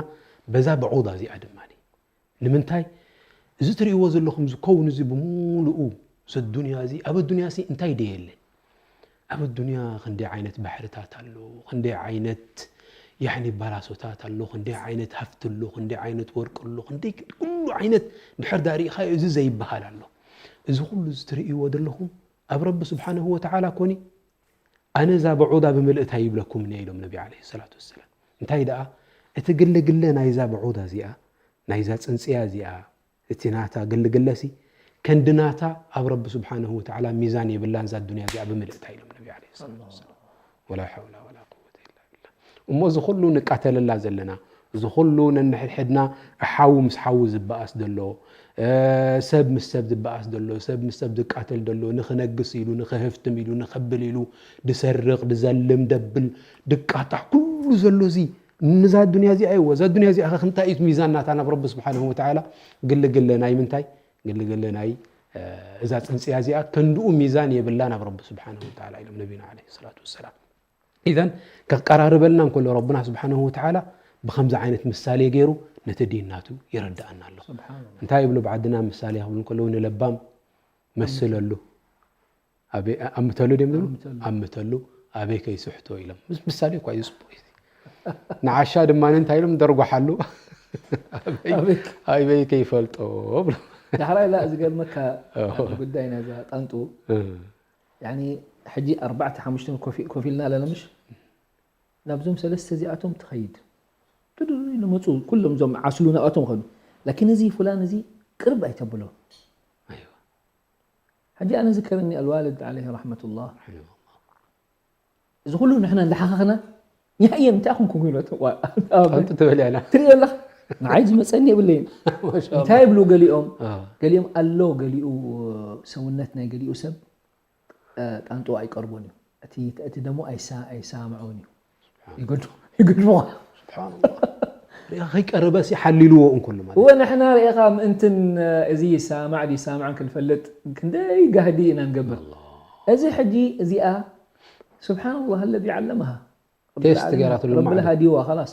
በዛ ብዑዳ እዚኣ ድማ ንምንታይ እዚ ትርእይዎ ዘለኹም ዝከውን እዚ ብምሉኡ እዚ ኣዱንያ እዚ ኣብ ኣዱንያ እዚ እንታይ ደየለ ኣብ ኣዱንያ ክንደይ ዓይነት ባሕርታት ኣሎ ክንደይ ዓይነት ያኒ ባላሶታት ኣሎ ክንደይ ዓይነት ሃፍቲ ኣሎ ክንደይ ዓይነት ወርቂ ኣሎ ክንደይ ኩሉ ዓይነት ድሕር ዳሪእኻዮ እዚ ዘይበሃል ኣሎ እዚ ኩሉ እዚ ትርእይዎ ዘለኹም ኣብ ረቢ ስብሓንሁ ወተዓላ ኮኒ ኣነ እዛ ብዑዳ ብምልእታ ይብለኩም እየ ኢሎም ነቢ ዓለይሂ ሰላቱ ወሰላም። እንታይ ደኣ እቲ ግለ ግለ ናይዛ ብዑዳ እዚኣ ናይዛ ጽንጽያ እዚኣ እቲ ናታ ግለ ግለሲ ከንዲ ናታ ኣብ ረቢ ስብሓንሁ ወተዓላ ሚዛን የብላን እዛ ዱንያ እዚኣ ብምልእታ ኢሎም ነቢ ዓለይሂ ሰላቱ ወሰላም። ወላ ሓውላ ወላ ቁወተ ኢላ ቢላህ። እሞ እዚ ኩሉ ንቃተለላ ዘለና እዚ ኩሉ ነንሕድሕድና ሓዊ ምስ ሓዊ ዝበኣስ ዘሎ ሰብ ምስ ሰብ ዝበኣስ ዘሎ ሰብ ምስ ሰብ ዝቃተል ዘሎ ንኽነግስ ኢሉ ንኽህፍትም ኢሉ ንኽብል ኢሉ ድሰርቕ ድዘልም ደብል ድቃጣዕ ኩሉ ዘሎ እዚ ንዛ ዱንያ እዚኣ ይዎ እዛ ዱንያ እዚኣ ክንታይ እዩ ሚዛን ናታ ናብ ረቢ ስብሓንሁ ወተዓላ ግልግለ ናይ ምንታይ ግልግለ ናይ እዛ ጽንጽያ እዚኣ ከንድኡ ሚዛን የብላን ኣብ ረቢ ስብሓንሁ ወተዓላ ኢሎም ነቢና ዓለይሂ ሰላቱ ወሰላም። ኢዘን ከቀራርበልና እንከሎ ረብና ስብሓንሁ ወተዓላ ብኸምዚ ዓይነት ምሳሌ ገይሩ ነቲ ዲን ናቱ የረድኣና ኣሎ። ስብሓንላህ። እንታይ ይብሉ ብዓድና ምሳሌ ክብሉ እንከለዉ ንለባም መስለሉ ኣምተሉ ድም ዝብሉ ኣምተሉ። ኣምተሉ ኣበይ ከይስሕቶ ኢሎም ምስ ምሳሌ እኳ እዩ ጽቡቅ እዩ። ንዓሻ ድማ እንታይ ኢሎም ደርጓሓሉ ኣበይ- ኣበይ? ኣበይ ከይፈልጦ ብሎ ዳሕራይ ላ ዝገርመካ ኣዎ። ጉዳይ ናዛ ጣንጡ እ፣ ያኒ ሕጂ ኣርባዕተ ሓሙሽተ ኮፍ- ኮፍ ኢልና ኣለና ምሽ ናብዞም ሰለስተ እዚኣቶም ትኸይድ ትድሪ ንመፁ ኩሎም እዞም ዓስሉ ናብኣቶም ኸዱ ላኪን እዚ ፍላን እዚ ቅርብ ኣይተብሎ ኣይዋ፣ ሕጂ ኣነ ዝከረኒ ኣልዋልድ ዓለይሂ ረሕመቱላህ ረሒመሁላህ። እዚ ኩሉ ንሕና እንዳሓኸኽና ያየ እንታይ ኣኹም ክጉኖት ጣንጡ ትበል ያና ትሪኦ ኣለኻ ንዓይ ዝመፀኒ የብለይን ማሻኣላህ። እንታይ ይብሉ ገሊኦም አ፣ ገሊኦም ኣሎ ገሊኡ ሰውነት ናይ ገሊኡ ሰብ እ፣ ጣንጡ ኣይቀርቦን እዩ እቲ እቲ ደሞ ኣይሳ- ኣይሳምዖን እዩ ይገድፎ ይገድፎ ስብሓንላህ። ሪኣ ከይቀረበስ ይሓልልዎ እንከሎ ማለት እወ ንሕና ርኢኻ ምእንትን እዚ ሳማዕ ድዩ ሳምዓን ክንፈልጥ ክንደይ ጋህዲ ኢና ንገብር እዚ ሕጂ እዚኣ ስብሓንላህ ለዚ ዓለምሃ ቴስት ገይራትሉ ማለት። ረብልሃ ዲዋ ላስ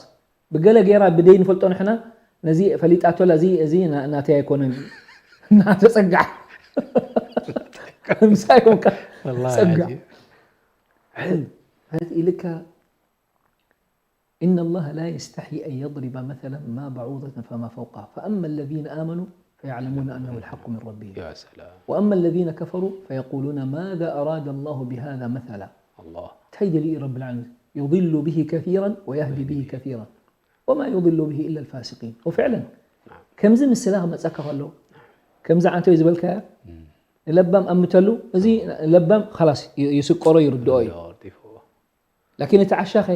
ብገለ ገይራ ብደይ ንፈልጦ ንሕና ነዚ ፈሊጣቶላ እዚ እዚ ና- ናተይ ኣይኮነን እናተፀጋዕ ምሳይ ኮንካ ወላሂ ጸጋ ዓዚም። ሕል ኢልካ إن الله لا يستحي أن يضرب مثلا ما بعوضة فما فوقها فأما الذين آمنوا فيعلمون أنه الحق من ربهم ያ ሰላም وأما الذين كفروا فيقولون ماذا أراد الله بهذا مثلا ኣላህ እንታይ ደልዩ ረቢ ልዓለሚን يضل به كثيرا ويهدي به كثيرا وما يضل به إلا الفاسقين وفعلا ከምዚ ምስላ ክመፀካ ከሎ ከምዚ ዓንተይ ዝበልካያ ንለባም ኣምተሉ እዚ ለባም ላስ ይስቆሮ ይርድኦ እዩ ርዲፍዎ ላኪን እቲ ዓሻኸ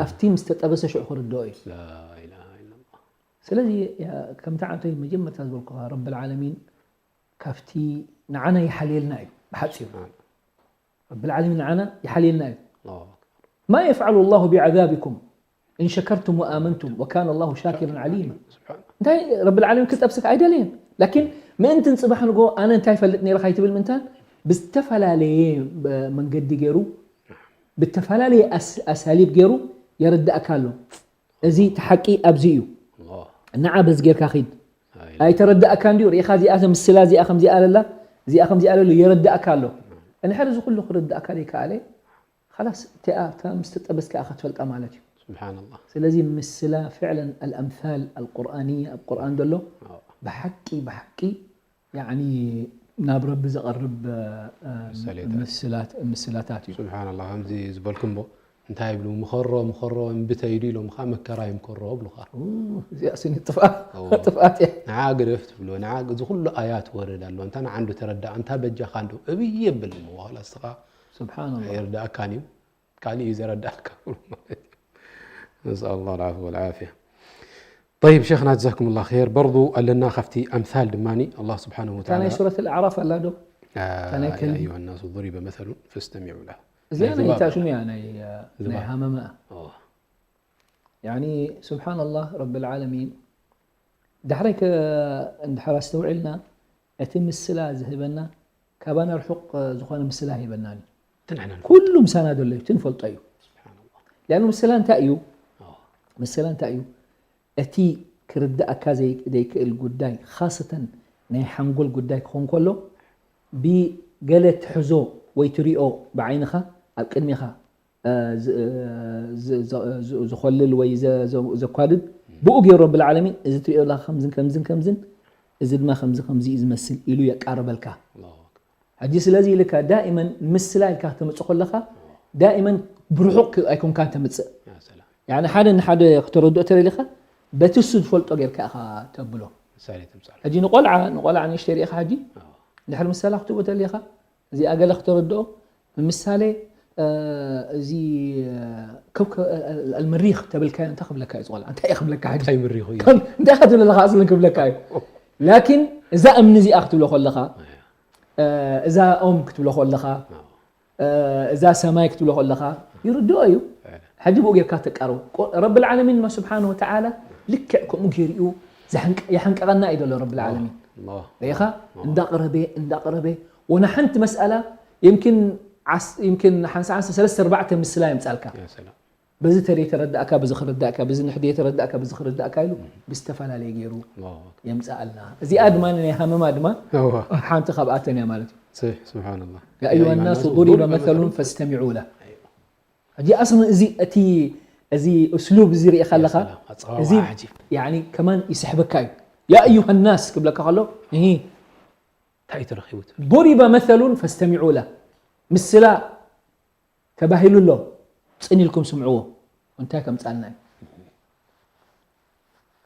ኣብቲ ምስ ተጠበሰ ሽዑ ክርድኦ እዩ ላኢላሃ ኢላላህ ስለዚ ከምቲ ዓንተይ መጀመርታ ዝበልኩኻ ረቢ ልዓለሚን ካብቲ ንዓና ይሓልየልና እዩ ብሓፂሩ ረቢ ልዓለሚን ንዓና ይሓልየልና እዩ ኣላሁ ኣክበር ما يفعل الله بعذابكم إن شكرتم وآمنتم وكان الله شاكرا عليما ስብሓን እንታይ ረቢ ልዓለሚን ክጠብስካ ኣይደለየን ላኪን ምእንትን ፅባሕ ንጎ ኣነ እንታይ ይፈልጥ ነይረ ካይትብል ምንታን ብዝተፈላለየ መንገዲ ገይሩ ብተፈላለየ ኣስ- ኣሳሊብ ገይሩ የረዳእካ ኣሎ እዚ እቲ ሓቂ ኣብዚ እዩ ኣላህ ንዓ በዚ ጌርካ ኺድ ሃይ ኣይተረዳእካ እንዲዩ ርኢኻ እዚኣ ምስላ እዚኣ ከምዚኣ ኣለላ እዚኣ ከምዚኣ ኣለሉ የረዳእካ ኣሎ እንድሕር እዚ ኩሉ ክርዳእካ ዘይከኣለ ላስ እቲኣ እታ ምስ ተጠበስካ ኢኻ ትፈልጣ ማለት እዩ ስብሓንላህ ስለዚ ምስላ ፍዕለን ኣልኣምሳል ኣልቁርኣንያ ኣብ ቁርኣን ዘሎ ኣዎ። ብሓቂ ብሓቂ ያኒ ናብ ረቢ ዘቐርብ እ፣ እ፣ ምሳሌታት። ምስላት- ምስላታት እዩ ስብሓንላህ ከምዚ ዝበልኩምቦ እንታይ ይብሉ ምኸሮ ምኸሮ እምቢ ተይዱ ኢሎም ከዓ መከራ ይምከሮ ብሉኻ ኡ፣ እዚኣ ስኒ ጥፍኣት ኣዎ። ጥፍኣት እያ ንዓ ግደፍ ትብሎ ንዓ እዚ ኩሉ ኣያት ወርድ ኣሎ እንታ ንዓንዱ ተረዳእ እንታ በጃኻ እንዶ እብይ የብል እሞ ዋላ እስኻ ስብሓንላ የርዳእካን እዩ ካልእ እዩ ዘረዳእካ ማለት እዩ ነስኣል ላ ልዓፍ ወልዓፍያ طيب شيخنا جزاكم الله خير برضو ኣለና ካብቲ ኣምሳል ድማ الله سبحانه እታ ናይ وتعالى ሱረት ኣልኣዕራፍ ኣላ ዶ آه، እታ ናይ يا ከልቢ أيها الناس ضرب مثل فاستمعوا له እዚኣ ናይ ናይ ذباب እታ ሽሙያ ናይ እ፣ ናይ ذباب. ሃመማ اه ያኒ ስብሓንላህ ረቢ ልዓለሚን ዳሕራይ ከ እንድሕር ኣስተውዒልና እቲ ምስላ ዝህበና ካባና ርሑቕ ዝኾነ ምስላ ሂበናን እዩ ትንሕና ኩሉ ምሳና ዘሎ እዩ ትንፈልጦ እዩ سبحان الله ሊኣኑ ምስላ እንታይ እዩ اه ምስላ እንታይ እዩ እቲ ክርዳእካ ዘይ- ዘይክእል ጉዳይ ካሰተን ናይ ሓንጎል ጉዳይ ክኾን ከሎ ብገለ ትሕዞ ወይ ትሪኦ ብዓይንኻ ኣብ ቅድሚኻ እ፣ ዝ- ዝ- ዝ- ዝ- ዝኾልል ወይ ዘ- ዘ- ዘኳድድ ብኡ ገይሩ ረብል ዓለሚን እዚ ትሪኦ ኣለኻ ከምዝን ከምዝን ከምዝን እዚ ድማ ከምዚ ከምዚ እዩ ዝመስል ኢሉ የቃርበልካ الله أكبر ሕጂ ስለዚ ኢልካ ዳኢመን ምስላ ኢልካ ክትምፅእ ከለኻ ዳኢመን ብርሑቕ ክ- ኣይኮንካን ተምፅእ يا سلام ያኒ ሓደ ንሓደ ክተረድኦ ተደሊኻ በቲ እሱ ዝፈልጦ ጌርካ ኢኻ ተብሎ ምሳሌ ትምጻል ሕጂ ንቆልዓ ንቆልዓ ንእሽተይ ርኢኻ ሕጂ اه ድሕሪ ምሳሌ ክትቦ ተሊኻ እዚኣ ገለ ክተረድኦ ብምሳሌ እ፣ እዚ እ፣ ከውከ- እ፣ እ፣ المريخ ተብልካዮ እንታይ ክብለካ እዩ ዝቆልዓ እንታይ እዩ ክብለካ ሕጂ እንታይ ምሪኹ እዩ ከም እንታይ ክትብል ኣለኻ ኣስልን ክብለካ እዩ ላኪን እዛ እምኒ እዚኣ ክትብሎ ከለኻ እ፣ እዛ ኦም ክትብሎ ከለኻ እ፣ እዛ ሰማይ ክትብሎ ከለኻ ይርድኦ እዩ ሕጂ ብኡ ጌርካ ተቃርቦ ረቢ ልዓለሚን ስብሓን ወተዓላ ልክዕ ከምኡ ገይሩ እዩ ዘሕንቀ- የሐንቀቐና እዩ ዘሎ ረቢ ልዓለሚን الله. ርኢኻ እንዳቕረበ እንዳቕረበ ወና ሓንቲ መስኣላ يمكن ዓስ يمكن ሓንሳ ሓንሳ ሰለስተ ኣርባዕተ ምስላ የምጻልካ يا سلام. በዚ ተደይ ተረዳእካ በዚ ክረዳእካ በዚ ንሕደይ ተረዳእካ በዚ ክረዳእካ ኢሉ ብዝተፈላለየ ገይሩ الله أكبر. የምጻኣልና። እዚኣ ድማ ናይ ሃመማ ድማ هو. ሓንቲ ካብኣተን እያ ማለት እዩ። صحيح، سبحان الله. يا أيها الناس ضرب مثل فاستمعوا له. ሕጂ ኣስሊ እዚ እቲ እዚ اسلوب እዚ ርኢኻ ኣለኻ سلام. ኣጸዋውዓ እዚ عجيب. يعني كمان ይስሕበካ እዩ። يا أيها الناس ክብለካ ከሎ እሂ እንታይ ተረኺቡ ትብል? ضرب مثل فاستمعوا له ምስላ ተባሂሉ ኣሎ ጽን ኢልኩም ስምዕዎ እንታይ ከምጻልና እዩ።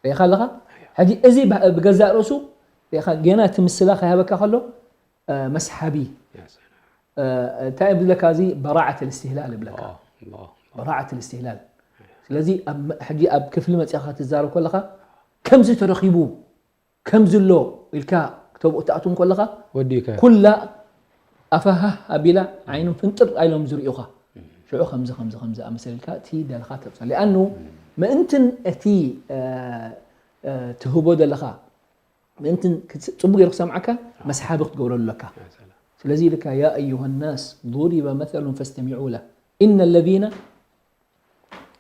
ርኢኻ ኣለኻ ሕጂ እዚ ብ- ብገዛእ ርእሱ ርኢኻ ገና እቲ ምስላ ከይሃበካ ከሎ እ፣ መስሓቢ يا سلام. እ፣ እንታይ ብለካ እዚ براعة الاستهلال ይብለካ الله، الله. براعة الاستهلال ስለዚ ኣብ መ- ሕጂ ኣብ ክፍሊ መፂእኻ ትዛረብ ከለኻ ከምዚ ተረኺቡ ከምዚ ኣሎ ኢልካ ክተብኡ ትኣትም ከለኻ ወዲካ ኩላ ኣፋሃህ ኣቢላ ዓይኖም ፍንጥር ኣይሎም ዝርእዩኻ ሽዑ ከምዚ ከምዚ ከምዚ ኣመሰልካ እቲ ደልኻ ተብፃ ሊኣኑ ምእንትን እቲ እ፣ እ፣ ትህቦ ዘለኻ ምእንትን ክስ- ፅቡቅ ገይሩ ክሰምዓካ መስሓቢ ክትገብረሉ ኣለካ ስለዚ ኢልካ يا أيها الناس ضرب مثل فاستمعوا له إن الذين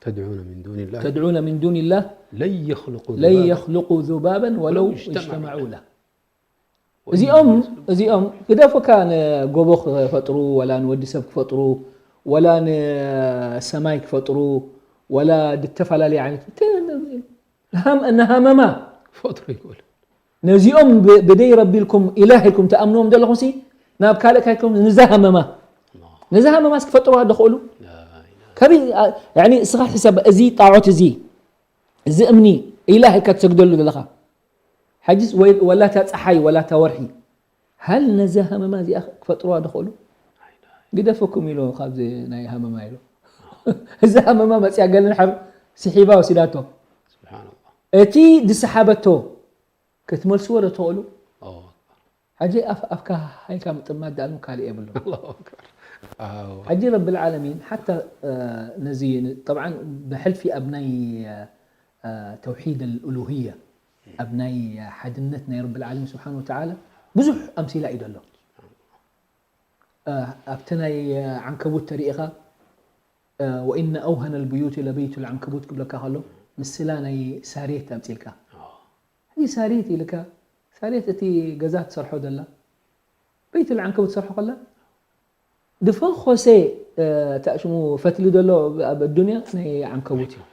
تدعون من دون الله تدعون من دون الله لن يخلقوا لن ذبابا. يخلقوا ذبابا ولو ولو اجتمعوا اجتمعوا له እዚኦም እዚኦም ግደፎካ ንጎቦ ክፈጥሩ ወላ ንወዲ ሰብ ክፈጥሩ ወላ ንሰማይ ክፈጥሩ ወላ ዝተፈላለዩ ዓይነት ንሃመማ ፈጥሩ ይበሉ ነዚኦም ብደይ ረቢ ኢልኩም ኢላህ ኢልኩም ትኣምንዎም ዘለኹም ሲ ናብ ካልእ ካይኩም ንዛ ሃመማ ነዛ ሃመማ ስ ክፈጥሩዋ ዶ ክእሉ ከበይ እስኻ ሕሰብ እዚ ጣዖት እዚ እዚ እምኒ ኢላህ ኢልካ ትሰግደሉ ዘለኻ ሕጂስ ወላ እታ ፀሓይ ወላ እታ ወርሒ ሃል ነዛ ሃመማ እዚኣ ክፈጥሩዋ ዶ ክእሉ ግደፈኩም ኢሉ ካብዚ ናይ ሃመማ ኢሉ እዛ ሃመማ መፅያ ገለ ንሓር ስሒባ ወሲዳቶ እቲ ዝሰሓበቶ ክትመልስዎ ዶ ትኽእሉ ሕጂ ኣፍካ ሃይካ ምጥማት ዳኣልም ካልእ የብሉ ሕጂ ረቢ ልዓለሚን ሓታ ነዚ طبعا ብሕልፊ ኣብ ናይ ተውሒድ الألوهية ኣብ ናይ ሓድነት ናይ ረቢ ልዓለሚን ስብሓን ወተዓላ ብዙሕ ኣምሲላ እዩ ዘሎ ኣብቲ ናይ ዓንከቡት ተሪኢኻ وإن أوهن البيوت لبيت العنكبوت ክብለካ ከሎ ምስላ ናይ ሳሬት ኣምፂልካ ሕጂ ሳሬት ኢልካ ሳሬት እቲ ገዛ ትሰርሖ ዘላ ቤት العنكبوت ትሰርሖ ከላ ድፈኾሰ ታሽሙ ፈትሊ ዘሎ ኣብ ኣዱንያ ናይ ዓንከቡት እዩ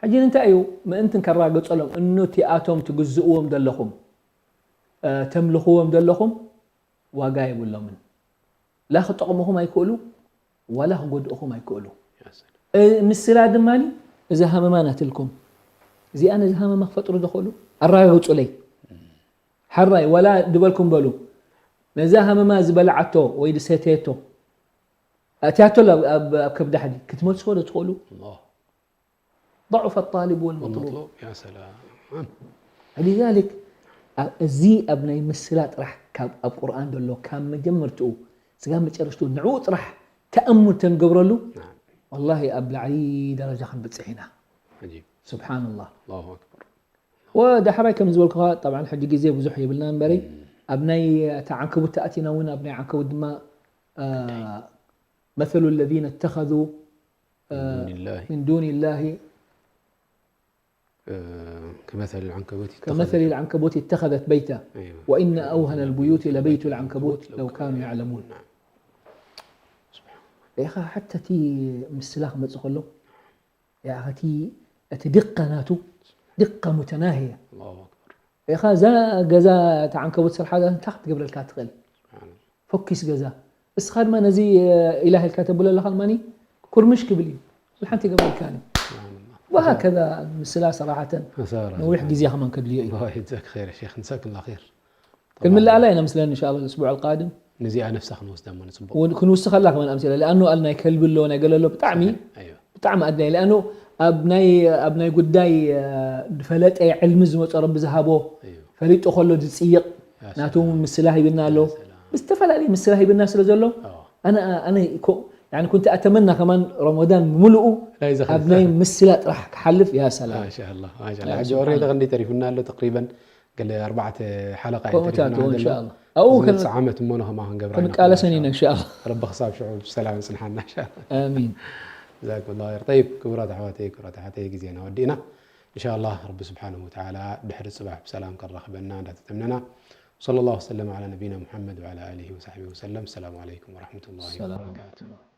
ሕጂ እንታይ እዩ ምእንትን ከራገፀሎም እኑ እቲኣቶም ትግዝእዎም ዘለኹም ተምልኽዎም ዘለኹም ዋጋ የብሎምን ላ ክጠቕምኹም ኣይክእሉ ዋላ ክጎድእኹም ኣይክእሉ ምስላ ድማ እዛ ሃመማ ናትልኩም እዚኣ ነዚ ሃመማ ክፈጥሩ ዝኽእሉ ኣረጋግፁለይ ሓራይ ዋላ ድበልኩም በሉ ነዛ ሃመማ ዝበልዓቶ ወይ ዝሰተየቶ ኣትያቶ ኣብ ከብዳ ሕጂ ክትመልስዎ ዶ ትኽእሉ ضعف الطالب والمطلوب يا سلام لذلك እዚ ኣብ ናይ ምስላ ጥራሕ ካብ ኣብ ቁርኣን ዘሎ ካብ መጀመርትኡ ስጋ መጨረሽቱ ንዕኡ ጥራሕ ተኣሙል ተንገብረሉ والله ኣብ ላዕሊ ደረጃ ክንበፅሕ ኢና عجيب سبحان الله الله أكبر ወዳሕራይ ከም ዝበልኩኻ طبعا ሕጂ ግዜ ብዙሕ የብልና እምበሪ ኣብ ናይ እታ ዓንከቡት ተኣቲና እውን ኣብ ናይ ዓንከቡት ድማ مثل الذين اتخذوا من دون الله من دون الله آه، كمثل العنكبوت كمثل العنكبوت اتخذت بيتا أيوة. وإن أوهن البيوت لبيت العنكبوت لو كانوا يعلمون ኢኻ ሓታ እቲ ምስላ ክመፅእ ከሎ እቲ ድቃ ናቱ ድቃ ሙተናህያ الله أكبر ኢኻ እዛ ገዛ ተዓንከቡት ስርሓ እንታይ ክትገብረልካ ትኽእል ፈኪስ ገዛ እስኻ ድማ ነዚ ኢላህ ኢልካ ተብሎ ኣለኻ ድማ ኩርምሽ ክብል እዩ ሓንቲ ገብረልካ وهكذا ምስላ صراحة مسارة ነዊሕ ግዜ ከማን ከድልዮ እዩ الله يجزاك خير يا شيخ نساك الله خير ክንምልኣላ ኢና ምስለን إن شاء الله الأسبوع القادم ነዚኣ ነፍሳ ክንወስዳ እሞ ንፅቡቕ ክንውስኸላ ከማን ኣምሲላ لأنه ኣብ ናይ ከልቢ ኣሎ ናይ ገለ ኣሎ ብጣዕሚ أيوة ብጣዕሚ ኣድላይ لأنه ኣብ ናይ ኣብ ናይ ጉዳይ ዝፈለጠ ዕልሚ ዝመፀ ረቢ ዝሃቦ أيوة ፈሊጡ ከሎ ዝፅይቕ يا ናቱ سلام ምስላ ሂብና ኣሎ يا سلام ብዝተፈላለየ ምስላ ሂብና ስለ ዘሎ آه. ኣነ ኣነ ኮ- يعني كنت أتمنى كمان رمضان ምሉኡ لا يزخرف. ኣብ ናይ ምስላ ጥራሕ ክሓልፍ يا سلام ما شاء الله ما شاء الله حاج وريد غندي تعرفنا له تقريبا ገለ ኣርባዕተ ሓለቃ ከምኡታት ተሪፍና እውን ዘሎ ኢንሻኣላ ኣብኡ ዝመፅእ ዓመት እሞ ንኸማኸን ገብራ ኢና ክንቃለሰን ኢና ኢንሻኣላ። ኢንሻኣላ ረቢ ክሳብ ሽዑ ብሰላም ይፅንሓና ኢንሻኣላ። ኣሚን ጀዛኩም ላ ር ጠይብ። ክቡራት ኣሕዋተይ ክቡራት ኣሕዋተይ ግዜና ወዲእና ኢንሻኣላ። ረቢ ስብሓንሁ ወተዓላ ድሕሪ ፅባሕ ብሰላም ከራኽበና እንዳተተምነና صلى الله وسلم على نبينا محمد وعلى آله وصحبه وسلم. السلام عليكم ورحمة الله ሰላም وبركاته.